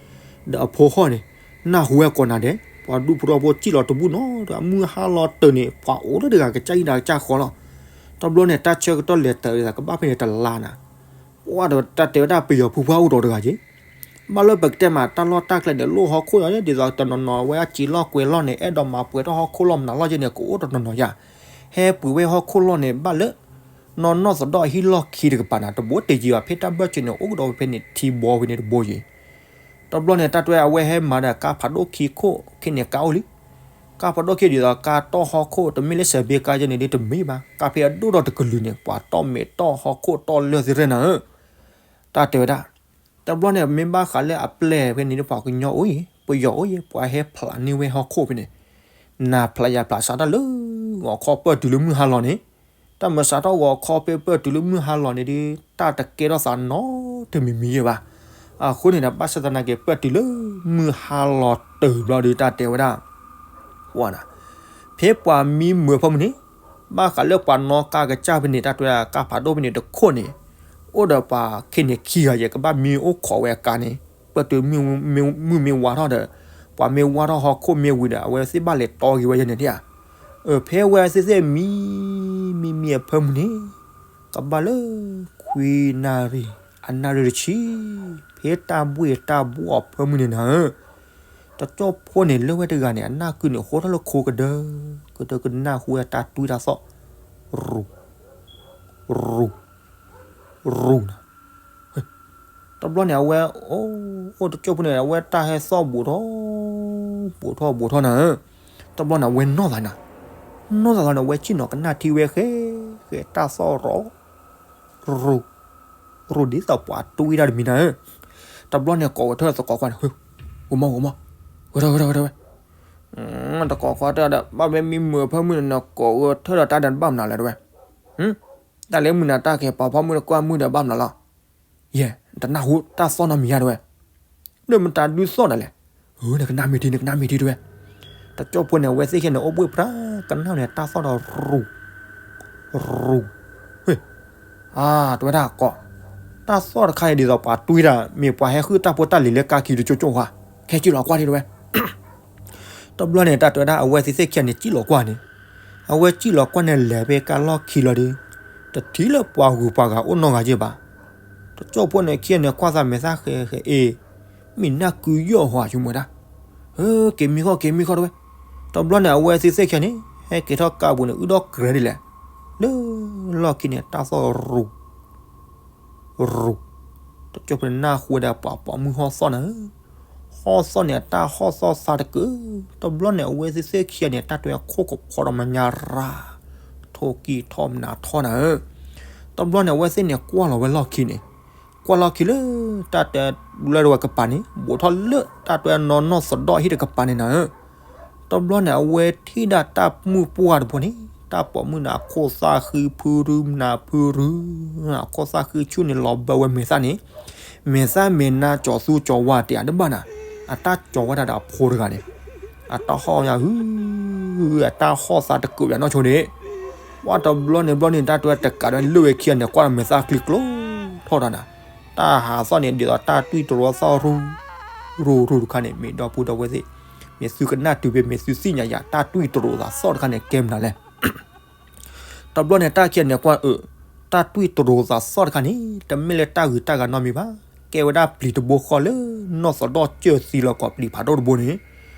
ဒီးအဖိဟီၣ်န့ၣ်, နၢ်ဟူဝဲကိးနၤဒဲး, ပှၤဒူဖိတဝီဖိစံၣ်လီၤတဘူၣ်နီၤ ဒီးအမုၢ်ဟါလီၤတၢၤန့ၣ် ပှၤအိၣ်လၢတဂၤကစၢ်ဟံၣ်ဒီးကစၢ်ဃီလီၤ. တဘျီန့ၣ် တၢ်ဆၢကတီၢ်လဲၤတရံးအသးကဘၣ်ဖဲန့ၣ်တလါနၤ ပှၤဒီးတၢ်တဲဝဲဒၣ်ပယီၤဖုပှၢ်အိၣ်ဒီးတဂၤက့ၤ, ဘၣ်လၢပကတဲမးတၢ်လီၢ်တၢ်ကျဲန့ၣ် လိၣ်ဟီၣ်ခိၣ်လီၤ ဒ်သိးတနီၤနီၤအဝဲအစံးလီၢ်ကွဲးလီၢ်န့ၣ် အဲၣ်ဒိးမၤပှဲၤထီၣ်ဟီၣ်ခိၣ်လီၢ်မနုၤလီၢ်က့န့ၣ် ကအိၣ်တနီၤနီၤယါ, ဟဲပှ့ၤဝဲဟီၣ်ခိၣ်လီၢ်န့ၣ် ဘၣ်လၢ နီၢ်နီၢ်သဒီၣ်အဟံၣ်လီၢ်ခံတကပၤနၤ တဘိတယံၤဘၣ် ဖဲတၢ်ဘၢၣ်စၢၤန့ၣ် အိၣ်ကဒီးဝဲဖဲန့ၣ်ထံဘီဖဲန့ၣ်တဘိယံၤ တဘျီန့ၣ် တၢ်တွဲအဝဲဟဲမၤဒီးကါဖးဒိၣ်ခံခိၣ် ခဲန့ၣ်ကါအိၣ်လံ. ကါဖးဒိၣ်ခံဒ်သိးကါတီၢ်ဟီၣ်ခိၣ် တမ့ၢ်လၢစဲးဘ့ကါယဲန့ၣ်ဒ်တမ့ၢ်ဘၣ် ကါဖဲအဒိၣ်ထီၣ်တကလုာ်န့ၣ် ပှၤတီၢ်မဲာ်တီၢ်ဟီၣ်ခိၣ်တီၢ်လၢသ့ၣ်ရဲၣ်နၤဧၢ တၢ်တဲဝဲဒၣ် တဘျီန့ၣ် မ့ၢ်ဘၣ်ဃးလၢအပျဲၢ်ဖဲန့ၣ် ပှၤကညီအိၣ်အံၤ ပယီၤအိၣ်အံၤ ပှၤဟဲဖျးန့ၢ်ဝဲဟီၣ်ခိၣ်ဖဲန့ၣ် နၤဖျးယၤဖျးစးတၢ်လၢ ဂီၤခီပၢၢ်တုၤလၢမုၢ်ဟါလီၤန့ၣ် တၢ်မၤစးထီၣ်ဂီၤခီဖဲပၢၢ်တုၤလၢမုၢ်ဟါလီၤန့ၣ်ဒီး တၢ်တကဲထီၣ်သးနီတမံၤမံၤယဲဘၣ်. အဃိန့ၣ်ဒီး ဘၣ်ဆၣ်သနာ်က့ ပၢၢ်တုၤလၢမုၢ်ဟါလီၤတၢၤဘျီဒီး တၢ်တဲဝဲဒၣ် ဝဲဒၣ် ဖဲပှၤမံမုာ်အဖၢမုၢ်န့ၣ် ဘၣ်ဃးလၢပှၤနီၣ်ကါကစၢ်ဖဲန့ၣ် တၢ်တဲဝဲဒၣ် ကါဖးဒိၣ်ဖဲန့ၣ်တခိၣ်န့ၣ် အိၣ်ဒီးပှၤခဲန့ၣ်ခံဂၤယဲၢ် ကဘၣ်မံအိၣ်ခိးဝဲအကါန့ၣ် ပၢၢ်တုၤမုၢ်မ့ၢ်ဝါထီၣ်ဒီး ပှၤမ့ၢ်ဝါထီၣ်ဟီၣ်ခိၣ်မ့ၢ်ဝံၤဒီး အဝဲသ့ၣ်ဘၣ်လဲၤတီဂ့ၤဝဲယဲၢ်န့ၣ်ဧါ. ဖဲဝဲသ့ၣ်သ့ၣ်မံ မံမံအဖၢမုၢ်န့ၣ် ကဘၣ်လၢ ခွံနၣ်ရံၣ် အနၣ်ရံၣ်တဆံ ဖဲတၢ်ဘှ့ၣ်တၢ်ဘှီၣ်အဖၢမုၢ်န့ၣ်နၤဧၢ, တကၠိၣ်ဖိန့ၣ် လၢဝဲတဂၤန့ၣ် အနၢ်ကုန့ၣ် ဟိထီၣ်လၢခိကဒၢ ကဒၢကနၢ်ဟူဝဲတၢ်တွံၢ်တၢ်သီၣ် ရူၤ ရူၤ ရူၤနၤ တဘျီန့ၣ် အဝဲ အိၣ်တကၠိၣ်ဖိန့ၣ် အဝဲတၢ်ဟဲသီၣ်ဘူးထီၣ် ဘူးထီၣ်ဘူးထီၣ်နၤဧၢ, တဘျီန့ၣ် အဝဲနီၢ်သးနၤ, နီၢ်သးလီၤန့ၣ် အဝဲဆ့ၣ်နီၤကနၣ်ထံဝဲဃဲ ဃဲတၢ်သီၣ်ရီၤ ရူၤ ရူၤဒ်သိးပှၤတွံၢ်တၢ်တမံၤနၤဧၢ, တဘျီန့ၣ်ကိးဝဲထၢၣ်သကိးခွါန့ၣ်, ဂီၤမီၢ်ဂီၤမီၢ်, ဝဲထီၣ်ဝဲထီၣ်ဝဲထီၣ်ဝဲ, သကိးခွါတဲဒီး ဘၣ်မ့ၢ်မံမုာ်ဖၢမုၢ်န့ၣ် ကိးဝဲထၢၣ်ဒီးတၢ်ဒဲးဘၣ်မနုၤလဲၣ်တဲဝဲ, တၢ်လၢမုၢ်နၤတၢ်ကဲၤပာ်ဖီမုၢ်နကွၢ်မုၢ်ဒီးဘၣ်မနုၤလီၤ, ယဲ, တနၢ်ဟူတၢ်သီၣ်နီတမံၤဧါတဲဝဲ, ဒီးမတၤဒုးသီၣ်ဒၣ်လဲာ်, နကနၣ်မ့ၢ်ထံ နကနၣ်မ့ၢ်ထံတဲဝဲ, တကၠိၣ်ဖိန့ၣ် အဝဲသ့ၣ်ခံဂၤန့ၣ် အိၣ်ဘှ့ၣ်ပြၢ ကနၣ်န့ၣ် တၢ်သီၣ်ဒီးရူၤ ရူၤ, ဟ့ၣ်, အါ တဲဝဲဒၣ်ကိး, တၢ်သီၣ်တခါအံၤဒ်သိးပှၤတွံၢ်တၢ် မ့ၢ်ပှၤဟဲဃုတၢ်ဖိတၢ်လံၤလၢကါခံတကၠိၣ်ကၠိၣ်ဧါ, ခဲစံၣ်လီၤကွၢ်ထံတဲဝဲ, တဘျီန့ၣ် တၢ်တဲဝဲဒၣ် အဝဲသ့ၣ်သ့ၣ်ခံဂၤန့ၣ် စံၣ်လီၤကွၢ်န့ၣ်, အဝဲစံၣ်လီၤကွၢ်န့ၣ် လဲၤဖဲကါလီၢ်ခံလီၤဒီး, တထံၣ်လၢပှၤဂုၤပှၤဂၤအိၣ်နီတဂၤယဲၢ်ဘၣ်, တကၠိၣ်ဖိန့ၣ်ခံဂၤန့ၣ် ကွၢ်သးမဲာ်သၣ်ဃဲးဃဲးအ့ၣ်, မ့ၢ်နၢ်ကုယီၢ်ဟီၤဆိကမိၣ်ဝဲဒၣ်, ဟၢ က့ၤမံဃီၣ် က့ၤမံဃီၣ်တဲဝဲ, တဘျီန့ၣ် အဝဲသ့ၣ်သ့ၣ်ခံဂၤန့ၣ် ဟဲက့ၤထီၣ်ကါပူၤန့ၣ် အုၣ်ဒီးကြဲးဒ်လဲၣ်, လၢလီၢ်ခံန့ၣ် တၢ်သီၣ်ရူၤ ရူၤ, တကၠိၣ်ဖိန့ၣ်နၢ်ဟူဝဲဒၣ်ပှၤပိာ်မုၣ်ဟီၣ်သီၣ်နၤဧၢ, ဟီၣ်သီၣ်န့ၣ် အတၢ်ဟီၣ်သီၣ်သးတကုာ်, တဘျီန့ၣ် အဝဲသ့ၣ်သ့ၣ်ခံဂၤန့ၣ် တၢ်တဲဝဲခိၣ်ကဖီဒီးမညါရၤ, ထိၣ်ကံၢ်ထီၣ်မနၤထီၣ်နၤဧၢ, တဘျီန့ၣ် အဝဲသ့ၣ်န့ၣ် ကွၢ်လီၤဝဲလီၢ်ခံန့ၣ်, ကွၢ်လီၢ်ခံလၢ တၢ်တဲလၢဝဲကပၤန့ၣ် ဘူးထီၣ်လၢတၢ်တဲနီၢ်နီၢ်သဒီၣ်ဟံၣ်တကပၤန့ၣ်နၤဧၢ, တဘျီန့ၣ် အဝဲထံၣ်ဒၣ်တၢ်မုၣ်ပှၢ်တဖိန့ၣ် တၢ်ပိာ်မုၣ်န့ၣ် အခိၣ်သၣ်ဃံဖုရူမနၤဖုရူ, အခိၣ်သၣ်ဃံဆူၣ်န့ၣ်လီၤဘၢဝဲမဲာ်သၣ်န့ၣ်, မဲာ်သၣ်မဲာ်နါကၠီၤသူကၠီၤဝါတ့ၢ်အါတဘၣ်နၤ, အတၢ်ကၠီၤဝဲဒၣ်ဒီးအဖိတဂၤန့ၣ်, အတၢ်ဟီၣ်ယၤဟု, အတၢ်ဟီၣ်သးတကုာ်ယၤနီၢ်ဆိန့ၣ်, ပှၢ်တဘျီန့ၣ်ဘျီန့ၣ် တၢ်တဲဝဲတကးဒီးလၢဝဲခံဂၤန့ၣ် ကွၢ်ဒီးမဲာ်သၣ်ချံကျိထီၣ်တၢ်နၤ, တၢ်ဟးသီၣ်န့ၣ် ဒ်သိးတၢ်တွံၢ်တရိၤသီၣ်ရူၤ ရူၤရူၤတခါန့ၣ် မ့ၢ်ဒီပုၢ်ဒီဝဲၢ်သ့ၣ်, မ့ၢ်သုကနၣ်တုၤဖဲ မ့ၢ်သုသ့ၣ်ညါယၤ တၢ်တွံၢ်တရိၤသးသီၣ်တခါန့ၣ် ကဲမနုၤလဲၣ်. တဘျီန့ၣ် တၢ်ခံဂၤန့ၣ်ကွၢ်အၢ, တၢ်တွံၢ်တရိၤသးသီၣ်တခါန့ၣ် တမ့ၢ်လၢတၢ်ဂုၤတၢ်ဂၤနီတမံၤဘၣ်, ကဲဝဲဒၣ်ပျံၤတဘိဃီလၢ နီၢ်သဒီၣ်စၢၢ်သံလီၤကီးပျံၤဖးဒိၣ်တဘိန့ၣ်,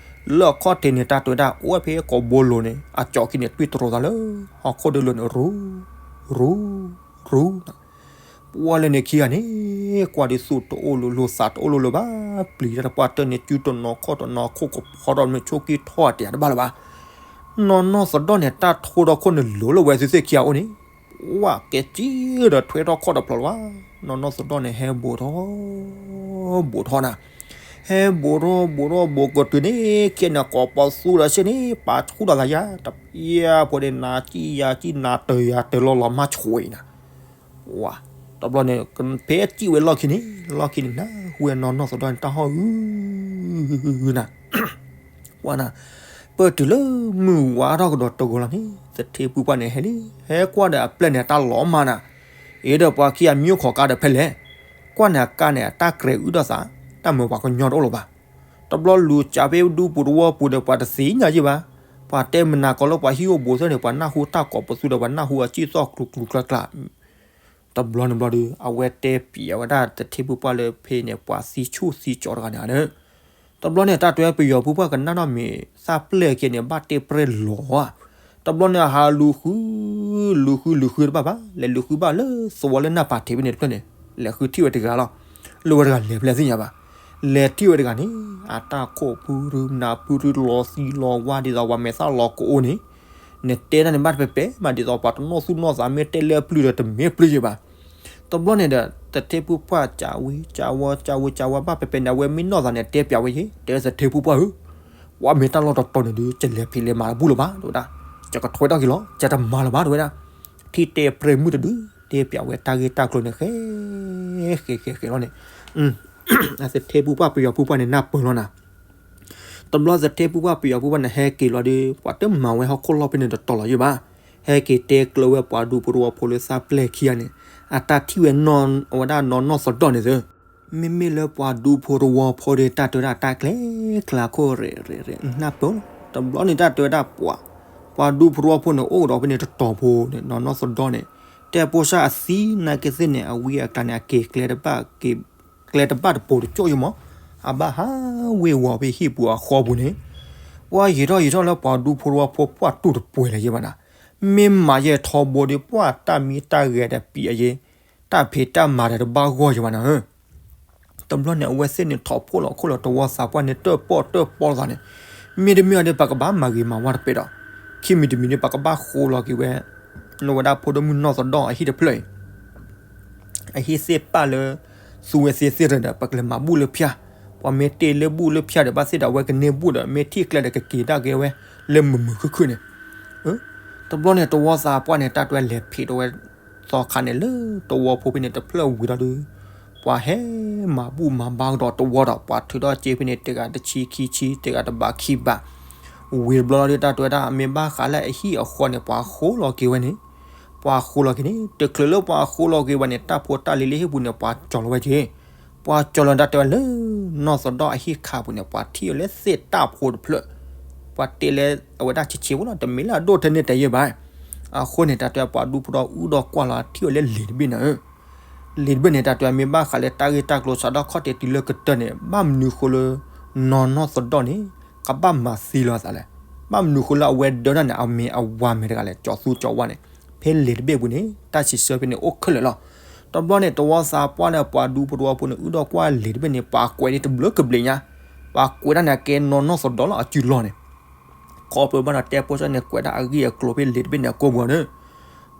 လၢအခီၣ်ထံးန့ၣ် တၢ်တဲဝဲဒၣ် အိၣ်ဝဲဖဲကိးဘိလိၤန့ၣ် အကၠီၤခံန့ၣ် တွံၢ်တရိၤသးလၢ ဟီၣ်ခိၣ်ဒၢလိၤန့ၣ် ရူၤ ရူၤ ရူၤ ပှၢ်လၢန့ၣ်ခံဂၤန့ၣ် ကွၢ်ဒ်သိးတအိၣ်လိၤလိၤသးတအိၣ်လိၤလိၤဘၣ်, ပျံၤတၢ်တပှၢ်တၢၢ်န့ၣ် စုတနီၤခီၣ်တနီၤ ခိၣ်ကဖီထီၣ်မ့ၢ်ဆိးက့ထီၣ်အတ့ၢ်တဘၣ်လၢၤဘၣ်. နီၢ်နီၢ်သဒီၣ်န့ၣ် တၢ်ထိဒီခိၣ်န့ၣ် လိၤလၢဝဲသ့ၣ်သ့ၣ်ခံဂၤအအိၣ်န့ၣ်, ဝဲကဲစံၣ်ဒီးထွဲထီၣ်ခီၣ်တဖျိးလၢၤဘၣ်. နီၢ်နီၢ်သဒီၣ်န့ၣ် ဟဲဘူးထီၣ် ဘူးထီၣ်နၤ, ဟဲဘူးထီၣ်ဘူးထီၣ်ဘူးကတုၤန့ၣ် ခံဂၤန့ၣ် ကိးပသူဒီးဆ့န့ၣ် ပာ်ဆူၣ်ဒီးသးယၤ တပျၢ်ဖိန့ၣ် နၤစံၣ်ယၤစံၣ် နၤတၢၤယၤတၢၤလီၤလီၤ မၤဆိအံၤနၤ ဝါ, တဘျီန့ၣ် ဖဲစံၣ်ဝဲလီၢ်ခံန့ၣ် လီၢ်ခံန့ၣ် နၢ်ဟူဝဲနီၢ်နီၢ်သဒီၣ်န့ၣ် တၢ်ဟီၣ်အုနၤ, ဝါနၤ, ပၢၢ်တုၤလၢမုၢ်ဝါထီၣ်ကဒီးတဂီၤလီၤန့ၣ် သထ့ဖုပှၢ်န့ၣ် ဟဲလံ ဟဲကွၢ်ဒီးအပျဲၢ်န့ၣ် တၢ်လီၤမၢ်နၤ, အ့ဒီးပှၤခံဂၤမံအိၣ်ခိးကါဒီးဖဲလဲၣ်, ကွၢ်န့ၣ်အကါန့ၣ် အတၢ်ကြဲၤအုၣ်ဒီးသး, တၢ်မၤပှၤကညီတအိၣ်လၢၤဘၣ်. တဘျီလူၤကးဖဲဒူပူၤတဝီပူၤဒီး ပှၤတသ့ၣ်ညါယဲၢ်ဘၣ်, ပှၤတဲမနၤကီးလၢပှၤဟံၣ်အိၣ်ဘူးသၢန့ၣ် ပှၤနၢ်ဟူတၢ်ကိးပသူဒီး ပှၤနၢ်ဟူအစံၣ်သီၣ်ကျူၤကျူၤကျါကျါ တဘျီန့ၣ်ဘျီဒီး အဝဲတဲပျးဝဲဒၣ်သထ့ဖုပှၢ်လၢဖဲန့ၣ် ပှၤသံဆူၣ်သံကၠီတဂၤန့ၣ်ဧါန့ၣ်, တဘျီန့ၣ် တၢ်တဲပယီၤဖုပှၢ်ကနၣ်နီတမံၤ သၣ်ပျဲၢ်ခံဂၤန့ၣ် ဘၣ်တဲပြဲၢ်လီၤဧါ, တဘျီန့ၣ် အဟးလူၤဃု လူၤဃုလူၤဃုတဘၣ်ဘၣ် လဲၤလူၤဃုဘၣ်လၢသဝီလၢနၢ်ပၤထံးဖဲန့ၣ်တဖျၢၣ်န့ၣ် လဲၤဃုထံၣ်ဝဲတဂၤလီၤ, လၢဝဲတဂၤလဲၤဖဲလဲၣ်သ့ၣ်ညါဘၣ်, လဲၤထံၣ်ဝဲတဂၤန့ၣ် အတၢ်ခိၣ်ဖုရူနၤဖုရူလီၤသံလီၤဝါဒ်သိးပှၤမဲာ်သၣ်လီၤကအိၣ်န့ၣ် နတဲတၢ်န့ၣ်ဘၣ်တပဲာ်ပဲာ် မးဒ်သိးပှၤတနီၣ်သူၣ်နီၣ်သး မ့ၢ်တဲလၢအပျုၢ်ဒီးတမ့ၢ်ပျုၢ်ယဲၢ်ဘၣ်. တဘျီန့ၣ်ဒီး သထ့ဖုပှၢ်ကးဝံၤကးဝီကးဝီကးဝီဘၣ်ပဲာ်ပဲာ်န့ၣ် အဝဲမ့ၢ်နီၢ်သးန့ၣ် တဲပျးဝဲယဲၢ် တဲသထ့ဖုပှၢ်ဧၢ, ပှၤမ့ၢ်တၢ်လီၢ်တတီၤန့ၣ်ဒုး ယလဲၤဖံးလဲၤမၤတဘူၣ်လၢၤဘၣ် တဲဝဲဒၣ်, ယကထွဲထီၣ်က့ၤလီၤ ယတမၤလၢၤဘၣ် တဲဝဲဒၣ်, ထံၣ်တဲပြဲၢ်မုၣ်တဒု တဲပျးဝဲတၢ်ဂ့ၢ်တၢ်ကျိၤန့ၣ် ဃဲ ဃဲ ဃဲ ဃဲလီၤန့ၣ် အသထ့ဖုပှၢ်ပယီၤဖုပှၢ်န့ၣ် နၢ်ပၢၢ်လီၤနၤ. တဘျီသထ့ဖုပှၢ်ပယီၤဖုပှၢ်န့ၣ် ဟဲက့ၤလီၤဒီး ပှၤတမၤဝဲဟီၣ်ခိၣ်လီၢ်ဖဲန့ၣ်တတီၤလီၤယဲၢ်ဘၣ်. ဟဲက့ၤတဲကျၢၤဝဲပှၤဒူဖိတဝီဖိလၢသၣ်ပျဲၢ်ခံဂၤန့ၣ် အတၢ်ထံၣ်ဝဲ အဝဲဒၣ်နီၢ်နီၢ်သဒီၣ်န့ၣ်သၢ မ့မ့ၢ်လၢပှၤဒူဖိတဝီဖိဒီး တၢ်တဲဒၣ်တၢ်ကျဲၤကျါခိၣ်ရ့ၣ်ရ့ၣ်ရ့ၣ် နၢ်ပၢၢ်လီၤ. တဘျီန့ၣ် တၢ်တဲဝဲဒၣ်ပှၤ ပှၤဒူဖိတဝီဖိန့ၣ် အိၣ်ဒီးဖဲန့ၣ်တတီၤဖိန့ၣ် နီၢ်နီၢ်သဒီၣ်န့ၣ် တဲဖိဆၣ်အသံနာ်က့သ့ၣ်န့ၣ် အဝံအကျါန့ၣ် အက့ၤကျဲတဘၣ် ကျဲတဘၣ်တပိၤတကၠိၣ်ယဲၢ်မး, အဘၣ်ဟးဝ့ၤဝီၤဖဲဟံၣ်ပူၤအဃီပူၤန့ၣ်, ပှၢ်ယံာ်ထီၣ်ယံာ်ထီၣ်လၢပှၤဒူဖိတဝီဖိပှၢ်တူၢ်တပှဲၤလၢၤယဲၢ်ဘၣ်နၤ, မ့ၢ်မၤယဲၢ်ထီဘိဒီး ပှၢ်တၢ်မံတၢ်ဂဲၤဒီးပံးအယဲၢ်, တၢ်ဖံးတၢ်မၤဒီးတဘၣ်ဂီၢ်ယဲၢ်ဘၣ်နၤဧၢ တဘျီန့ၣ် အဝဲသ့ၣ်န့ၣ် ထီၣ်ဖှိၣ်လီၤခိၣ်လီၤတဝီသးပှၢ်န့ၣ် တၢၣ်ပီၣ်တၢၣ်ပီၣ်သးန့ၣ်, မ့တမ့ၢ်အီၤဒီး ပကဘၣ်မၤဂ့ၤမၤဝါတပဲာ်ဒီး, ခံမံၤတမံၤန့ၣ် ပကဘၣ်ဃိလီၤက့ၤဝဲ နဝဲဒၣ်ဖိဒိၣ်မုၣ်နီၢ်သဒီၣ်အဟံၣ်တဖျၢၣ်အံၤ, အဟံၣ်သ့ၣ်ပၢ်လၢ သူဝဲသ့သ့ၣ်ရၢဒီး ပကလဲၤမၤဘူၣ်လၢဖၠၣ်, ပှၤမ့ၢ်တ့ၢ်လၢဘူၣ်လၢဖၠၣ်ဒီး ဘၣ်သ့ၣ်ဒီးအဝဲကန့ၢ်ဘူၣ်ဒီး မ့ၢ်ထံၣ်ကျဲဒီးကက့ၤဒၣ်က့ၤဝဲ လၢမုာ်မုာ်ခုၣ်ခုၣ်န့ၣ်, တဘျီန့ၣ် တဝီသးပှၢ်န့ၣ် တၢ်တဲဝဲလဲၤဖံးတဝဲ သီခါန့ၣ်လၢတဝီဖိဖဲန့ၣ် တဖျၢၣ်ဝံၤဒီးဒုး ပှၤဟဲမၤဘူၣ်မၤဘါကဒီးတဝီဒီး ပှၤထုးထီၣ်စ့ဖဲန့ၣ် တဂၤတဆံခံဆံ တဂၤတဘးခံဘး, ဝံၤတဘျီလီၤဒုး တၢ်တဲဝဲဒၣ် မ့ၢ်ဘၣ်ဃးလၢအဟံၣ်အဃီန့ၣ် ပှၤဃိလီၤက့ၤဝဲန့ၣ်, ပှၤဃိလီၤက့ၤန့ၣ် တချုးလၢပှၤဃိလီၤက့ၤဘၣ်န့ၣ် တၢ်ဖိတၢ်လံၤလၢဟံၣ်ပူၤန့ၣ် ပှၤကၠီၤလီၤဝဲက့ၤ, ပှၤကၠီၤလီၤ တၢ်တဲဝဲလၢ နီၢ်သဒီၣ်အဟံၣ်ခါပူၤန့ၣ် ပှၤထံၣ်အီၤလၢသ့ၣ်တၢ်ဖိတဖျၢၣ်, ပှၤတဲလၢအဝဲဒၣ်ဆံးဆံးဖိလီၤ တမ့ၢ်လၢအဒိၣ်ထဲန့ၣ်တယဲၢ်ဘၣ်. အဃိန့ၣ် တၢ်တဲဝဲပှၤဒူဖိတဝီအုၣ်ဒီးကွၢ်လီၤ ထံၣ်အီၤလၢလံာ်တဘ့ၣ်န့ၣ် လံာ်တဘ့ၣ်န့ၣ် တၢ်တဲဝဲမ့ၢ်ဘၣ်ဃးလၢတၢ်ဂ့ၢ်တၢ်ကျိၤစးထီၣ်ခီၣ်ထံးတုၤလၢကတၢၢ်န့ၣ် ဘၣ်မနုၤဃိလၢ နီၢ်နီၢ်သဒီၣ်န့ၣ် ကဘၣ်မၤသံလီၤအသးလဲၣ်, ဘၣ်မနုၤဃိလၢအဝဲဒၢထီၣ်န့ၣ် အမ့ၢ်အဝၤမ့ၢ်တဂၤလဲၣ် ကၠီၤသူကၠီၤဝါန့ၣ်, ဖဲလံာ်တဘ့ၣ်ပူၤန့ၣ် တၢ်စံးဆၢဖဲန့ၣ်အိၣ်ခဲလၢာ်လီၤ. တဘျီန့ၣ် တဝီသးပှၢ်ဒီး ပှၤဒူဖိတဝီဖိန့ၣ် အုၣ်ဒီးကွၢ်လံာ်တဘ့ၣ်န့ၣ် ပှၤကွဲးဒ်တဘျုးကဘျံးညါ, ပှၤကွဲးတၢ်န့ၣ် ကဲနီၢ်နီၢ်သဒီၣ်လီၤ အစုလီၢ်န့ၣ် ခီဖျိဘၣ်ဒီးတဲဖိစၢ်န့ၣ် ကွဲးဒၣ်အဂ့ၢ်အကျိၤဖဲလံာ်တဘ့ၣ်န့ၣ်အကိာ်ပူၤန့ၣ်,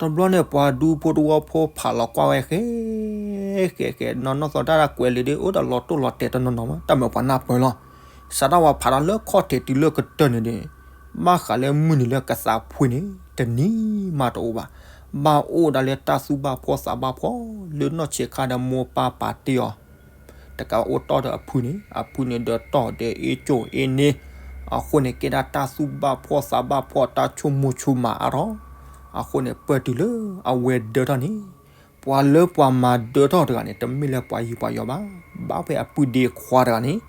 တဘျီန့ၣ် ပှၤဒူဖိတဝီဖိဖးလီၤကွၢ်ဝဲဃဲ ဃဲ ဃဲ နီၢ်နီၢ်သဒီၣ်တၢ်ကွဲးလံာ်ဒ် အိၣ်ဒီးလီၤတိၢ်လီၤတဲာ်တနီၤနီၤမး တၢ်မၢပှၤနၢ်ပၢၢ်လီၤ. စးထီၣ်ဝဲဖးဒီးလၢခီၣ်ထံးတုၤလၢကတၢၢ်န့ၣ်ဒီး ဘၣ်ဃးလၢမုၢ်နံၤလၢကသးဖှံန့ၣ် တနံၤမးတအိၣ်ဘၣ်. ဘၣ်အိၣ်ဒၣ်လၢတၢ်သူၣ်ဘၣ်ဖှီၣ်သးဘၣ်ဖှီၣ် လၢနီၢ်ဆံးခါဒီးမိၢ်ပၢ်ပာ်တ့ၢ်အီၤ တကးအိၣ်တီၢ်ဒီးအဖုန့ၣ် အဖုန့ၣ်ဒီးတီၢ်ဒီးအ့ၣ်ကၠိၣ်အ့ၣ်န့ၣ်, အဃိန့ၣ် ကဲဒၣ်တၢ်သူၣ်ဘၣ်ဖှီၣ်သးဘၣ်ဖှီၣ် တၢ်ဆိကမိၣ်ဆိကမးအါထီၣ်, အဃိန့ၣ် ပၢၢ်တုၤလၢအဝဲဒၢထီၣ်န့ၣ်, ပှၤလၢပှၤမၤဒၢထီၣ်တဂၤန့ၣ် တမ့ၢ်လၢပှၤယူးပှၤယီၤဘၣ်, ဘၣ်ဖဲအပုၢ်ဒ့ခွါတဂၤန့ၣ်,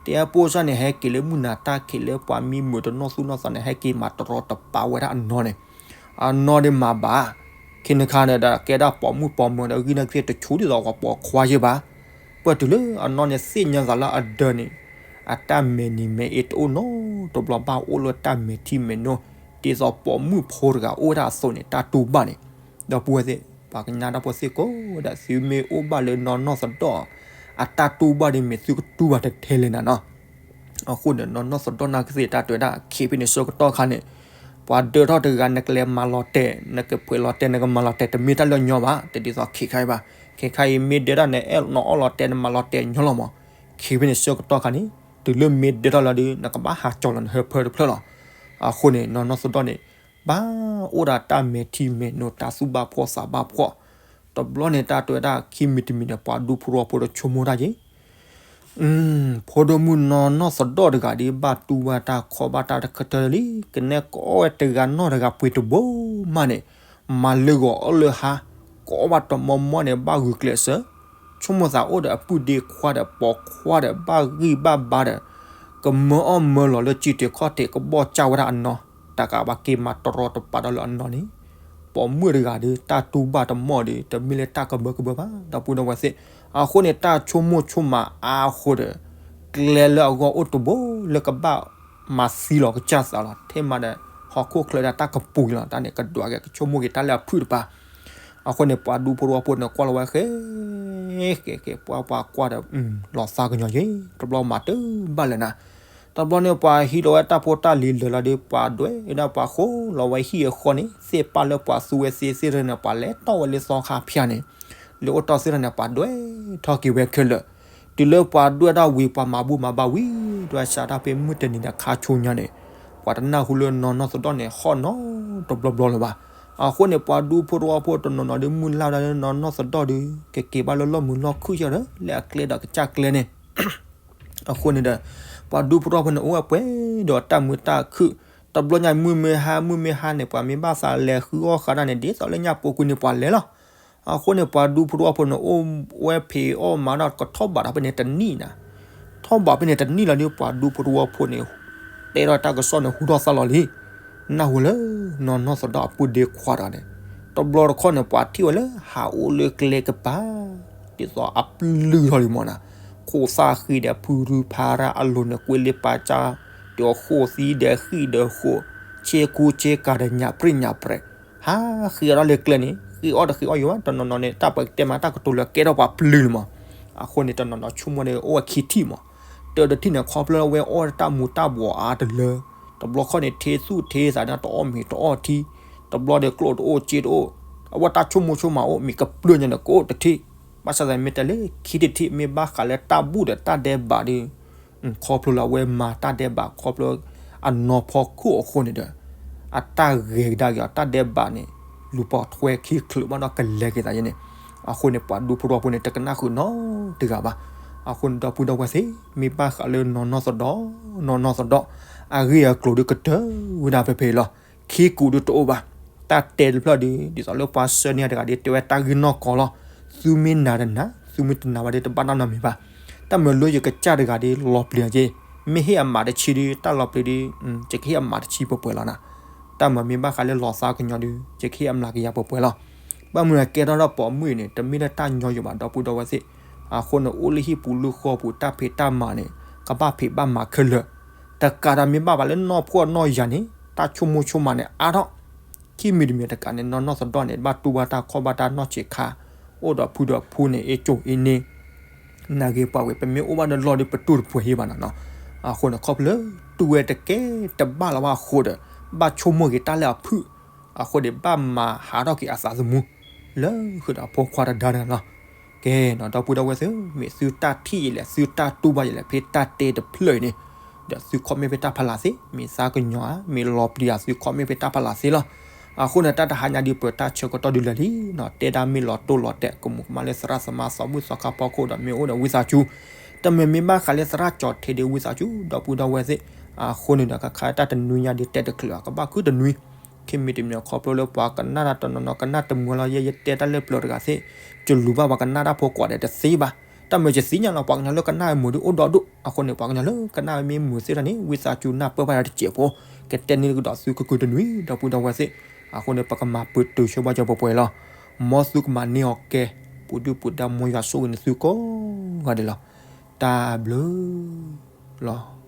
တဲဖိစၢ်န့ၣ် ဟဲက့ၤလၢမုၢ်နၤတၢ်ခံးလၢပှၤမံမုာ်တနီၢ်သူၣ်နီၢ်သးန့ၣ် ဟဲက့ၤမၤတရီတပါဝဲဒၣ်အနီၢ်န့ၣ်, အနီၢ်ဒ်မၤဘၣ် ခ့နခါန့ၣ်ဒီး ကဲဒၣ်ပိာ်မုၣ်ပိာ်မၢၤဒီး ဂံၢ်နၢ်ကသ့ၣ်တဆူဒ်သိးပှၤပိာ်ခွါယဲၢ်ဘၣ်. ပၢၢ်တုၤလၢအနီၢ်န့ၣ်သ့ၣ်ညါသးလၢအဒၢန့ၣ် အတၢ်မဲာ်နံၤမဲာ်အ့တအိၣ်နီတဘျီဘၣ်အိၣ်လၢတၢ်မဲာ်ထံမဲာ်နိ, ဒ်သိးပိာ်မုၣ်ဖိတဂၤအိၣ်ဝဲဒၣ်အသိးန့ၣ် တၢ်တူၢ်ဘၣ်န့ၣ်, ဒီပုၢ်ဝဲၢ်သ့ၣ် ပှၤကညီတၢ်ဖိသ့ၣ်ကိးဂၤဒဲး သုမ့ၢ်အိၣ်ဘၣ်လၢနီၢ်နီၢ်သဒီၣ် အတၢ်တူၢ်ဘၣ်ဒီး မ့ၢ်သုကတူၢ်ဘၣ်တထဲလဲၣ်နၤနီၤ. အဃိန့ၣ် နီၢ်နီၢ်သဒီၣ်နၢ်ကသ့ၣ်တၢ်တဲဝဲဒၣ် ခ့ဖဲန့ၣ်ဆၢကတီၢ်ခါန့ၣ်, ပှၤဒၢထီၣ်တဂၤ နကလဲၤမၤလီၤတဲာ် နကဖှဲးလီၤတဲာ် နကမၤလီၤတဲာ် တမ့ၢ်တၢ်လၢအညီဘၣ်, တဒ်သိးခဲခါအံၤဘၣ်. ခဲခါအံၤမ့ၢ်ဒၢထီၣ်န့ၣ် အဲၣ်နအီၣ်လီၤတဲာ် နမၤလီၤတဲာ်ညီလီၤမး. ခ့ဖဲန့ၣ်ဆၢကတီၢ်ခါန့ၣ် တုၤလၢမ့ၢ်ဒၢထီၣ်လီၤဒီး နကဘၣ်ဟးကၠီၤလီၤနဟၢဖၢတဖျၢၣ်လီၤ. အဃိန့ၣ် နီၢ်နီၢ်သဒီၣ်န့ၣ် ဘၣ်အိၣ်ဒီးတၢ်မဲာ်ထံမဲာ်နိ တၢ်သူၣ်ဘၣ်ဖှီၣ်သးဘၣ်ဖှီၣ်, တဘျီန့ၣ် တၢ်တဲဝဲဒၣ် ခံမံၤတမံၤန့ၣ် ပှၤဒူဖိတဝီဖိဒီးဆိကမိၣ်တၢ်က့ၤ ဖိဒိၣ်မုၣ်နီၢ်နီၢ်သဒီၣ်တဂၤဒီး ဘၣ်တူၢ်ဘၣ်တၢ်ခီဘၣ်တၢ်တခါတၢၢ်လံ, ကနဲကအီၣ်ဝဲတဂၤနီၢ်တဂၤပှ့ၤတဘိမးန့ၣ်, မၤလၢဂီၤအီၣ်လၢဟါ, ကအီၣ်ဘၣ်တမီမီန့ၣ် ဘၣ်ဂုာ်ကျဲးစၢး, ဆိကမိၣ်သးအိၣ်ဒီးအပုၢ်ဒ့ခွါဒီးပိာ်ခွါဒီး ဘၣ်ဂံၢ်ဘၣ်ဘါဒီး ကမၢအီၣ်မၢလီၤလၢစံၣ်တဲၤခီၣ်တဲၤ ကဘီၣ်ကၢ်ဝဲဒၣ်အနီၢ်, တကးဘၣ်က့ၤမၤတရီတပါဒီးလၢအနီၢ်န့ၣ် ပိာ်မုၣ်တဂၤဒီး တၢ်တူၢ်ဘၣ်တမီၢ်ဒီး တမ့ၢ်လၢတၢ်ကဘၢကဘၢဘၣ် ဒီပုၢ်ဒီဝဲၢ်သ့ၣ်. အဃိန့ၣ် တၢ်ဆိကမိၣ်ဆိကမးအါဃိဒီး ကျဲလၢအဂီၢ်အိၣ်တဘိလၢကဘၣ်မၤသံလီၤကစၢ်သးလီၤ. ထဲမးဒီး ဟီၣ်ခိၣ်ချၢဒီးတၢ်ကပူၤလီၤ တၢ်န့ၣ်ကဒွးက့ၤကဆိကမိၣ်က့ၤတၢ်လၢအဖုၣ်တပၤ. အဃိန့ၣ် ပှၤဒူဖိတဝီဖိန့ၣ် ကွၢ်လီၤဝဲဃဲ ဃဲ ဃဲ ပှၤပှၤကွၢ်ဒီး လီၤသးကညီၤယဲ တဘျီမၤတဘၣ်လၢၤနၤ. တဘျီန့ၣ် ပှၤဟံးလီၤဝဲတၢ်ဖိတၢ်လံၤလၢာ်လီၤဒီး ပှၤဒွဲၣ်ဒၣ်ပှၤဃိလီၤဝဲဟံၣ်အဃီန့ၣ် သ့ၣ်ပာ်လၢပှၤသူဝဲသ့သ့ၣ်တဖၣ်န့ၣ် ပှၤလဲၤတီၢ်ဝဲလၢသီခါဖၠၣ်န့ၣ် လၢအိၣ်တီၢ်သ့ၣ်တဖၣ်န့ၣ် ပှၤဒွဲၣ်ထီၣ်က့ၤဝဲခဲလၢာ်. တုၤလၢပှၤဒွဲၣ်ဒၣ်ဝံၤ ပှၤမၤဘူၣ်မၤဘါဝံၤ ဒွဲၣ်စးတၢ်ဖဲမုၢ်တနံၤဒီးခါဆူညါန့ၣ် ပှၤတနၢ်ဟူလၢနီၢ်နီၢ်သဒီၣ်န့ၣ် ဟီၣ်နီတဘျီဘျီလၢၤဘၣ်. အဃိန့ၣ် ပှၤဒူဖိတဝီဖိတနီၤနီၤဒီး မုၢ်လၢ်ဒၣ်လၢနီၢ်နီၢ်သဒီၣ်ဒီး ကက့ၤဘၣ်လၢလီၢ်မုာ်လီၢ်ခုၣ်ယဲဒီး လၢအကျဲဒီးကစၢ်ကျဲန့ၣ် အဃိန့ၣ်ဒီး ပှၤဒူဖိတဝီဖိန့ၣ် အိၣ်ဝဲပှဲၤဒီးတၢ်မုာ်တၢ်ခုၣ်, တဘျီညါမုၢ်မ့ၢ်ဟါ မုၢ်မ့ၢ်ဟါန့ၣ် ပှၤမ့ၢ်ဘၣ်သးလဲၤဃုအီၣ်ဃးဒၣ်န့ၣ် ဒ်သိးလၢညါပူၤကွံာ်န့ၣ် ပှၤလဲၤလီၤ. အဃိန့ၣ် ပှၤဒူဖိတဝီဖိန့ၣ် အိၣ်ဝဲဖံးအီၣ်မၤဒီးကထီၣ်ဘးဒီးဖဲန့ၣ်တနံၣ်နၤ, ထီၣ်ဘးဖဲန့ၣ်တနံၣ်လီၤဒီး ပှၤဒူဖိတဝီဖိန့ၣ် တဲထီၣ်တၢ်ကစီၣ်န့ၣ် ဟူထီၣ်သါလီၤလံ. နၢ်ဟူလၢ နီၢ်နီၢ်သဒီၣ်အပုၢ်ဒ့ခွါတဂၤန့ၣ် တဘျီတခီၣ်န့ၣ် ပှၤထံၣ်ဝဲလၢဟးအိၣ်လၢကျဲကပၤ ဒ်သိးအပျုၢ်ထီၣ်လံမးနၤ, ခိၣ်သၣ်ဃံဒီးဖုရူဖးရၣ်အလိၤန့ၣ် ကွ့လ့ပာ်ကၢ် ဒီးဃိၣ်သံဒီးဃံၣ်ဒီးဃိၣ်, ဆ့ကူဆ့ကၤဒီးညၣ်ပြံၣ်ညၣ်ပြဲး, ဟးဃ့အီၣ်ထီၣ်လၢကျဲန့ၣ် ဃ့အီၣ်တဃ့အီၣ်ယိာ်ဘၣ် တနီၤနီၤန့ၣ် တၢ်ပကတဲမးတၢ်ကတိၤလၢကဲထီၣ်ပှၤပျုၢ်န့ၣ်မး. အဃိန့ၣ် တနီၤနီၤဆိကမိၣ်န့ၣ် အိၣ်ဝဲခံထံၣ်မး, တၢတထံၣ်န့ၣ် ခီဖျိလၢအဝဲအီၣ်တၢ်မူၤတၢ်ဘှီးအါတလၢ, တဘျီခီၣ်န့ၣ် ထ့သူၣ်ထ့သးန့ၣ် တအီၣ်မ့ၤတအီၣ်ထံ, တဘျီဒီးကျိၣ်တအိၣ်စ့တအိၣ်, အဝဲတၢ်ဆိကမိၣ်ဆိကမးအိၣ် မ့ၢ်ကပျုၢ်ညါန့ၣ် ကအိၣ်တထံၣ် ဘၣ်ဆၣ်သနာ်က့ မ့ၢ်တဲလၢခံထံၣ်ထံၣ် မ့ၢ်ဘၣ်ဃးလၢတၢ်ဘူၣ်ဒီးတၢ်ဒဲးဘးဒီး ခီဖျိလၢအဝဲမၤတၢ်ဒဲးဘး ခီဖျိအနီၢ်ဖီခိၣ်အဃိန့ၣ်ဒီး အတၢ်ဂဲၤကဒါက့ၤအီၤ တၢ်ဒဲးဘးန့ၣ် လူၤပိာ်ထွဲခံချုးဘၣ်ဒီးကလဲၤက့ၤသးယဲန့ၣ်. အဃိန့ၣ် ပှၤဒူဖိတဝီဖိန့ၣ် တကနၣ်ဃုာ်နီတဂၤဘၣ်. အဃိန့ၣ် ဒီပုၢ်ဒီဝဲၢ်သ့ၣ် မ့ၢ်ဘၣ်ဃးလၢနီၢ်နီၢ်သဒီၣ် နီၢ်နီၢ်သဒီၣ် အဂ့ၢ်အကျိၤဒုးကတၢၢ်ဝဲဒၣ်ဖဲဖဲအံၤလီၤ. ခံကူးဒုးတအိၣ်ဘၣ်. တၢ်တဲတဖျၢၣ်ဒီး ဒ်သိးလၢပှၤဆှၢန့ၢ်တဂၤဒီး တဲဝဲတၢ်ဂ့ၢ်နီၢ်ကီၢ်လီၤ. သုမ့ၢ်နာ်တနာ် သုမ့ၢ်တနာ်ဘၣ်ဒီး တဘၣ်တၢ်နီတမံၤဘၣ်. တၢ်မၤလိယကစၢ်တဂၤဒီး လီၤပျံၤအီၤက့ၤ, မ့ၢ်ဟ့ၣ်အမးတဆံဒီး တၢ်လီၤပျံၤဒီး ယကဟ့ၣ်အမးတဆံပှဲၤပှဲၤလီၤနၤ. တၢ်မၤမ့ၢ်ဘၣ်ဃးလၢလီၤသးကညီၤဒီး ယကဟ့ၣ်အမျးကယၤပှဲၤပှဲၤလီၤ. ဘၣ်မနုၤအကဲထီၣ်ဒီးပိာ်မုၣ်အံၤန့ၣ် တမ့ၢ်လၢတၢ်ညီယိာ်ဘၣ် ဒီပုၢ်ဒီဝဲၢ်သ့ၣ်. အဃိန့ၣ် အိၣ်လၢဟံၣ်ပူၤလၢဃီပူၤ တၢ်ဖံးတၢ်မၤန့ၣ် ကဘၣ်ဖံးဘၣ်မၤခဲလၢာ်. တကးဒီးမ့ၢ်ဘၣ်ဘၣ်လၢနီၢ်ဖှီၣ်နီၢ်ယာ်န့ၣ် တၢ်ဆိကမိၣ်ဆိကမးန့ၣ်အါထီၣ် ခံမံၤတမံၤတကးန့ၣ် နီၢ်နီၢ်သဒီၣ်န့ၣ် ဘၣ်တူၢ်ဘၣ်တၢ်ခီၣ်ဘၣ်တၢ်နီၢ်ဆံးခါ, အိၣ်ဒီးဖုဒီးဖိန့ၣ် အ့ၣ်ကၠိၣ်အ့ၣ်န့ၣ် နာ်ဂ့ၤပှၤဂ့ၤ ပမ့ၢ်အိၣ်ဘၣ်ဒီးလီၢ်ဒီးပတူၢ်တပှဲၤဟံၣ်ဘၣ်နၤနီၤ. အဃိန့ၣ် ခီဖျိလၢတူၢ်ဝဲတကဲတဘၣ်လၢၤဘၣ်အဃိဒီး ဘၣ်ဆိကမိၣ်က့ၤတၢ်လၢအဖုၣ်, အဃိန့ၣ် ဘၣ်မၤဟးထီၣ်က့ၤအသးသမူ လၢဃုာ်ဒီးဖိခွါတဒါတဂၤလီၤ. ကဲနီၤ ဒီပုၢ်ဒီဝဲၢ်သ့ၣ်, မ့ၢ်သုတၢ်ထံၣ်ယလဲၣ် သုတၢ်တူၢ်ဘၣ်ယလဲၣ် ဖဲတၢ်တဲတဖျၢၣ်အံၤန့ၣ်, ဒီးသု comment ဖဲတၢ်ဖးလၢ်သ့, မ့ၢ်သးကညီၤဧါ မ့ၢ်လီၤပျံၤဧါ သု comment ဖဲတၢ်ဖးလၢ်သ့လီၤ. အဃိန့ၣ် တၢ်တဟါညါဒ်ပတၢ်ဆၢကတီၢ်ဒ်လဲၣ်လံနီၤ, တဲဒၣ်မ့ၢ်လီၤတိၢ်လီၤတဲာ် ကမူးကမၣ်လၢသရၣ်သမါသီဘူၣ်သီခါဖီခိၣ်ဒီး မ့ၢ်အိၣ်ဒီးဝံသးစူၤ, တမ့ၢ်မ့ၢ်ဘၣ်ဃးလၢသရၣ်ကၠီၤထံးဒီးဝံသးစူၤ ဒီပုၢ်ဒီဝဲၢ်သ့ၣ်. အဃိန့ၣ်ဒီး ခါခါတၢ်တနွံညါဒ်တဲတချုးဘၣ် ကဘၣ်ခုတနွံ ခံမံၤတမံၤ ခီဖျိလၢပှၤကနၣ်တၢ်တနီၤနီၤ ကနၣ်တမုာ်လီၤ. ယဲယတဲတၢ်လၢပျၢၤတဂၤသ့ၣ်, ယလူၤဘၣ်ပှၤကနၣ်တၢ်ဖိကိးဂၤဒဲးတသ့ဘၣ်. တၢ်မၤယသ့ၣ်ညါလီၤ ပှၤကညီလၢကနၣ်မုာ်ဒုးအိၣ်ဒီဒူၣ်, အဃိန့ၣ် ပှၤကညီလၢကနၣ်မ့ၢ်မုာ်သ့ၣ်တဖၣ်န့ၣ် ဝံသးစူၤနၢ်ပၢၢ်ဘၣ်ယၤတစဲးဖိ, ကတဲန့ၢ်ကဒီးသုကခုတနွံ ဒီပုၢ်ဒီဝဲၢ်သ့ၣ်. အဃိန့ၣ် ပကမၤပတုာ်ဆိဘၣ်ကၠီၤပှဲၤပှဲၤလီၤ. မ်သုကမၤန့ၢ်အီၤကဲ ပူၤဒုၣ်ပူၤဒါ မ်ယွၤဆိၣ်ဂ့ၤန့ၢ်သုကိးဂၤဒဲးလီၤ. တၢ်ဘျုးလီၤ.